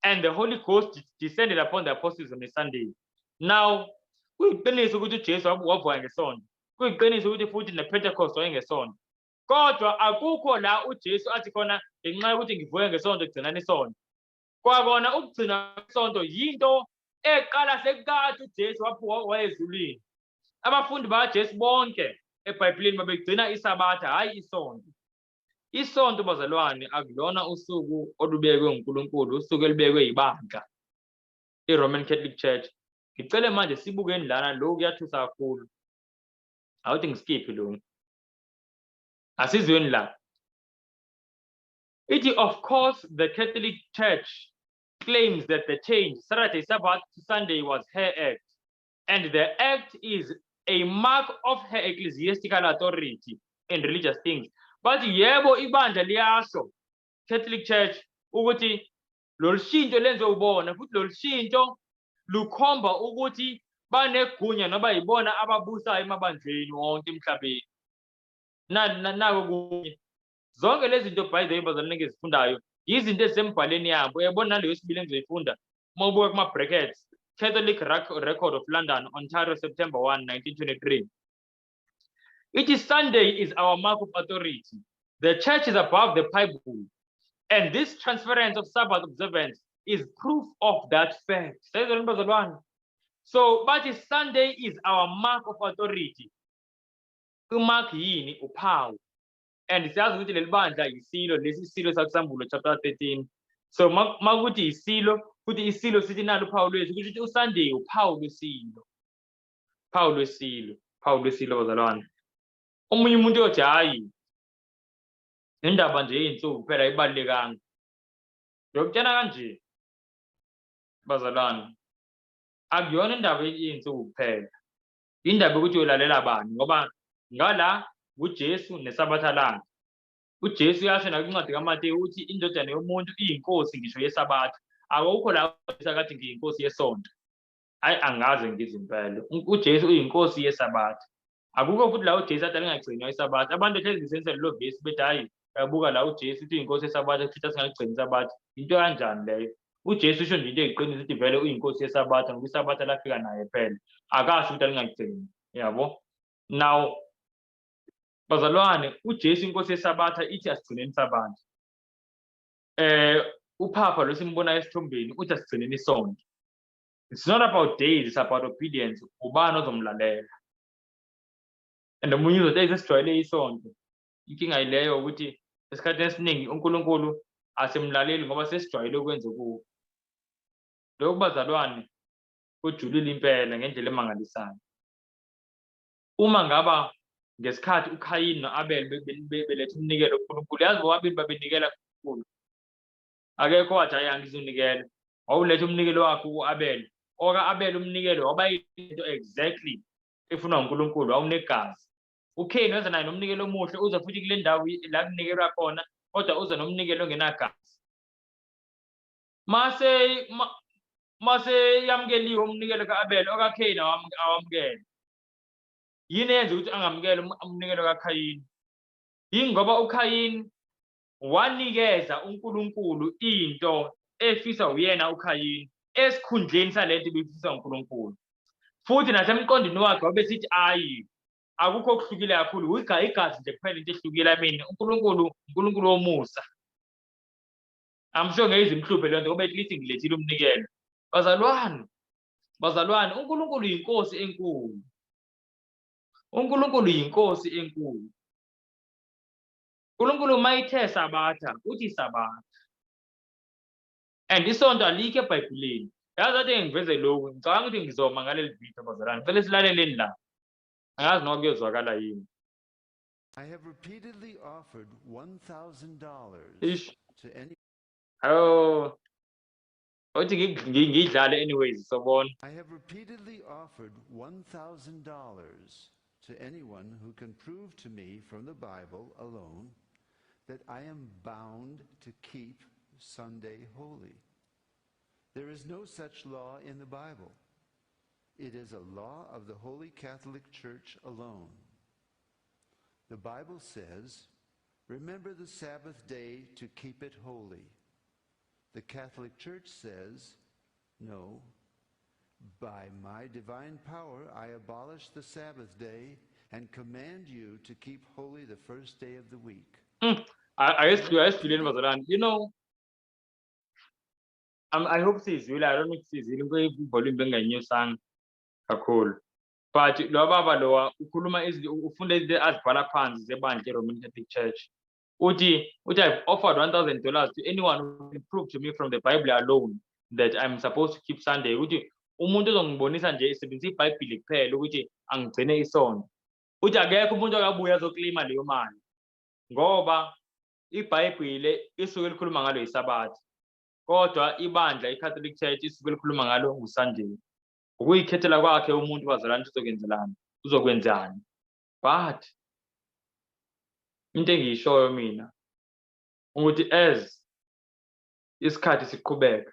S1: and the Holy Ghost descended upon the apostles on a Sunday." Now, kuyiqiniso ukuthi uJesu wavuka ngesonto. Kuyiqiniso ukuthi futhi nePentecost wayengesonto. Kodwa akukho la uJesu athi khona, "Ngenxa yokuthi ngivuke ngesonto, gcinani isonto." Kwakona ukugcina isonto yinto eqala sekukade uJesu waphuka wayezulwini. Abafundi bakaJesu bonke eBhayibhelini babegcina iSabatha, hhayi isonto. Isonto, bazalwane, akulona usuku olubekwe uNkulunkulu, usuku elubekwe ibandla, i-Roman Catholic Church. Ngicele manje sibukeni lana, lokhu kuyathusa kakhulu. Awuthi ngiskiphe lokhu. Asizweni la. Ithi, "Of course, the Catholic Church claims that the change Saturday Sabbath to Sunday was her act, and the act is a mark of her ecclesiastical authority in religious things." Bathi yebo, ibandla liyasho, Catholic Church, ukuthi lolu shintsho lenziwe ubona, futhi lolu shintsho lukhomba ukuthi banegunya noma yibona ababusayo emabandleni wonke emhlabeni. Nako kunye. Zonke lezi zinto, by the way, bazalwane, engizifundayo izinto ezisembhaleni yabo. Uyabona naleyo yesibili engizoyifunda, uma ubuka kuma-brackets, Catholic Record of London, Ontario, September 1, 1923. It is, "Sunday is our mark of authority. The church is above the Bible. And this transference of Sabbath observance is proof of that fact." Sezalwane, bazalwane. So, but Sunday is our mark of authority. Umark yini? Uphawu. And siyazi ukuthi leli bandla yisilo, lesi silo sakuSambulo chapter 13. So makuthi isilo, futhi isilo sithi nalo uphawu lwethu, kusho ukuthi uSunday uphawu lwesilo, phawu lwesilo, phawu lwesilo, bazalwane. Omunye umuntu uyothi hhayi, indaba nje yey'nsuku kuphela ayibalulekanga. Ngiyokutshela kanje bazalwane, akuyona indaba yey'nsuku kuphela, indaba yokuthi uyolalela bani, ngoba ngala nguJesu nesabatha lakhe. UJesu uyasho nakwincwadi kaMateyu uthi indodana yomuntu iyinkosi ngisho yesabatha. Akukho la uJesu akathi ngiyinkosi yesonto. Ayi, angaze ngizwe impela. UJesu uyinkosi yesabatha. Akukho futhi la uJesu athi alingagcinwa isabatha. Abantu hlezi besebenzisa lelo vesi bethi hhayi, uyabuka la uJesu uthi uyinkosi yesabatha, kusho ukuthi asingaligcini isabatha. Into kanjani leyo? UJesu usho nje into eyiqiniso ukuthi vele uyinkosi yesabatha ngoba isabatha lafika naye phela. Akasho ukuthi alingagcini, yabo? Now, bazalwane, uJesu inkosi yesabatha ithi asigcineni isabatha. Uphapha lo simbonayo esithombeni uthi asigcineni isonto. It's not about days, it's about obedience. Ubani ozomlalela? And omunye uzothi eyi sesijwayele isonto. Inkinga yileyo ukuthi esikhathini esiningi uNkulunkulu asimlaleli ngoba sesijwayele ukwenza okubi. Lokhu bazalwane kujulile impela ngendlela emangalisayo. Uma ngaba ngesikhathi uKhayini no-Abel beletha umnikelo kuNkulunkulu, yazi bobabili babenikela kuNkulunkulu. Akekho wathi hayi angizunikela. Wawuletha umnikelo wakhe u-Abel. Oka-Abel umnikelo waba yinto exactly efunwa uNkulunkulu, wawunegazi. uKhayini wenza naye nomnikelo omuhle, uza futhi kule ndawo la kunikelwa khona, kodwa uza nomnikelo ongenagazi. Mase yamukeliwe umnikelo ka-Abel, okaKhayini awamukele. Yini eyenza ukuthi angamukele umnikelo kaKhayini? Yingoba uKhayini wanikeza uNkulunkulu into efiswa uyena uKhayini esikhundleni salento ibifiswa uNkulunkulu. Futhi nasemqondweni wakhe wabe sithi ayi, akukho okuhlukile kakhulu, igazi nje kuphela into ehlukile. I mean, uNkulunkulu, uNkulunkulu womusa. I'm sure ngeke izimhluphe leyo nto ngoba at least ngilethile umnikelo. Bazalwane, bazalwane, uNkulunkulu yinkosi enkulu. uNkulunkulu yinkosi enkulu. uNkulunkulu mayithe sabatha, uthi sabatha. And isonto alikho eBhayibhelini. Yazi ade ngiveze lokhu, ngicabanga ukuthi ngizoma ngaleli video bazalwane. Ngicela silaleleni la. Angazi noma kuyozwakala yini.
S3: I have repeatedly offered $1,000
S1: Ish.
S3: to any
S1: Oh. Uthi ngiyidlale anyways, sobona.
S3: I have repeatedly offered $1,000 to anyone who can prove to me from the Bible alone that I am bound to keep Sunday holy. There is no such law in the Bible. It is a law of the Holy Catholic Church alone. The Bible says, remember the Sabbath day to keep it holy. The Catholic Church says, no, by my divine power I abolish the Sabbath day and command you to keep holy the first day of the week.
S1: Ake sidluleni bazalwane. You know, I hope sizwile, I don't know if sizwile, volume bengayinyusanga kakhulu. But lo baba lowa ukhuluma ufunda izinto azibhala phansi zebandla e-Roman Catholic Church. Uthi I've offered $1,000 to anyone who can prove to me from the Bible alone that I'm supposed to keep Sunday. Uthi umuntu ozongibonisa nje esebenzisa iBhayibheli kuphela ukuthi angigcine isonto. Uthi akekho umuntu okabuya azoklima leyo mali ngoba iBhayibheli isuke likhuluma ngalo isabatha, kodwa ibandla iCatholic Church isuke likhuluma ngalo uSunday. Ukuyikhethela kwakhe umuntu bazalwane uzokwenzelani, uzokwenzani. But into engiyishoyo mina ukuthi as isikhathi siqhubeka,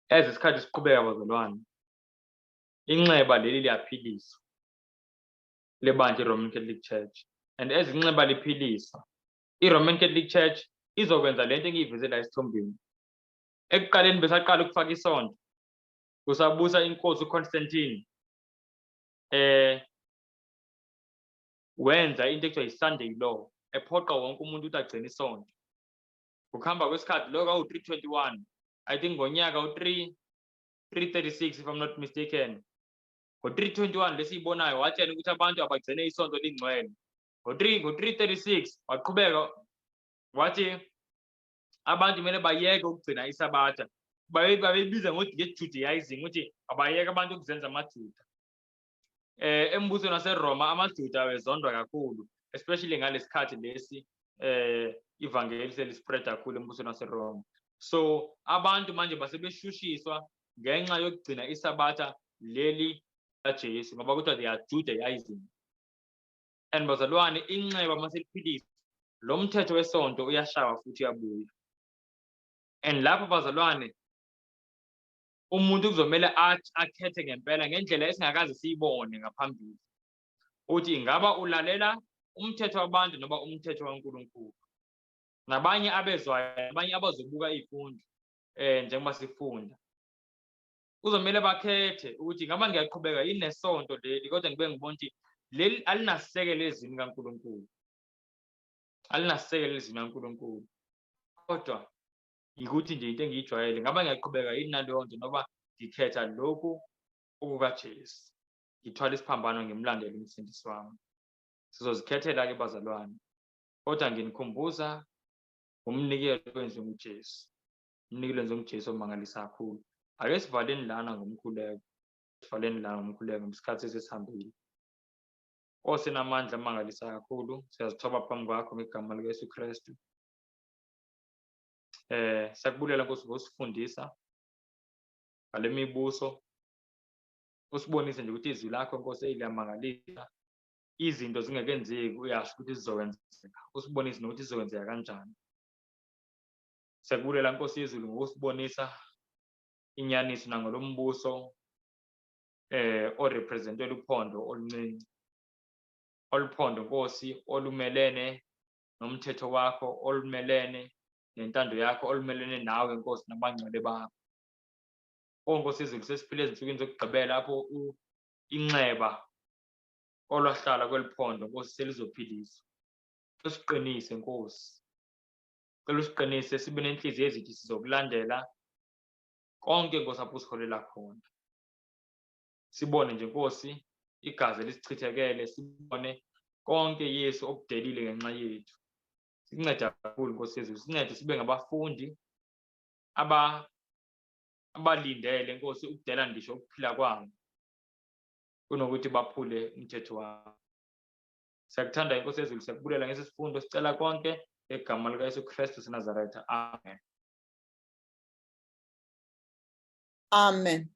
S1: as isikhathi siqhubeka bazalwane, inxeba leli liyaphiliswa lebandla iRoman Catholic Church. And as inxeba liphiliswa, iRoman Catholic Church izokwenza lento engiyiveze la esithombeni. Ekuqaleni besaqala ukufaka isonto, kusabusa inkosi uConstantine, wenza into ekuthiwa i-Sunday law, ephoqa wonke umuntu ukuthi agcine isonto. Ukuhamba kwesikhathi lokho kwaku-321, I think ngonyaka u-336 if I'm not mistaken. Ngo-321 lesiyibonayo watshela ukuthi abantu abagcine isonto lingcwele. Ngo-336 waqhubeka wathi Abantu kumele bayeke ukugcina iSabatha. Babebiza ngokuthi nge-Judaism, ukuthi abayeke abantu ukuzenza amaJuda. Embusweni waseRoma amaJuda awezondwa kakhulu, especially ngalesikhathi lesi ivangeli selispread kakhulu embusweni waseRoma. So abantu manje basebeshushiswa ngenxa yokugcina iSabatha leli kaJesu, ngoba kuthiwa they are Judaizing. And bazalwane, inxeba maseliphilisa lo mthetho wesonto uyashawa futhi uyabuya. And lapho bazalwane, umuntu kuzomele akhethe ngempela ngendlela esingakaze siyibone ngaphambili, uthi ingaba ulalela umthetho wabantu noma umthetho kaNkulunkulu. Nabanye abezwayo, nabanye abazobuka iy'fundo njengoba sifunda, kuzomele bakhethe ukuthi ingaba ngiyaqhubeka yini nesonto leli, kodwa ngibe ngibona ukuthi leli alinasisekelo ezwini kaNkulunkulu, alinasisekelo ezwini kaNkulunkulu, kodwa ukuthi nje into engiyijwayele, ngaba ngiyaqhubeka yini naleyo nto noma ngikhetha lokhu okukaJesu, ngithwala isiphambano ngimlandele umsindisi wami. Sizozikhethela-ke bazalwane, kodwa nginikhumbuza ngomnikelo owenziwe nguJesu, umnikelo owenziwe nguJesu omangalisa kakhulu. Ake sivaleni lana ngomkhuleko, sivaleni lana ngomkhuleko ngesikhathi esesihambile. Nkosi enamandla amangalisa kakhulu, siyazithoba phambi kwakho ngegama likaYesu Kristu. Siyakubulela Nkosi ngosifundisa ngale mibuso, usibonise nje ukuthi izwi lakho Nkosi liyamangalisa, izinto zingekenzeki uyasho ukuthi zizokwenzeka, usibonise nokuthi zizokwenzeka kanjani. Siyakubulela Nkosi yezulu ngokusibonisa inyaniso nangolombuso orepresentwe luphondo oluncinci, oluphondo Nkosi olumelene nomthetho wakho, olumelene nentando yakho, olumelene nawe Nkosi nabangcwele bakho. O Nkosi yezulu, sesiphile ezinsukwini zokugqibela lapho inxeba olwahlala kweliphondo Nkosi selizophiliswa. Usiqinise Nkosi, cela usiqinise sibe nenhliziyo ezithi sizokulandela konke Nkosi apho usiholela khona. Sibone nje Nkosi igazi elisichithekele, sibone konke Yesu okudelile ngenxa yethu. Sincede kakhulu Nkosi yezulu, sincede sibe ngabafundi abalindele Nkosi ukudela ngisho ukuphila kwabo kunokuthi baphule umthetho wakho. Siyakuthanda Inkosi yezulu, siyakubulela ngesi sifundo, sicela konke ngegama likaYesu Kristu seNazaretha. Amen.
S2: Amen.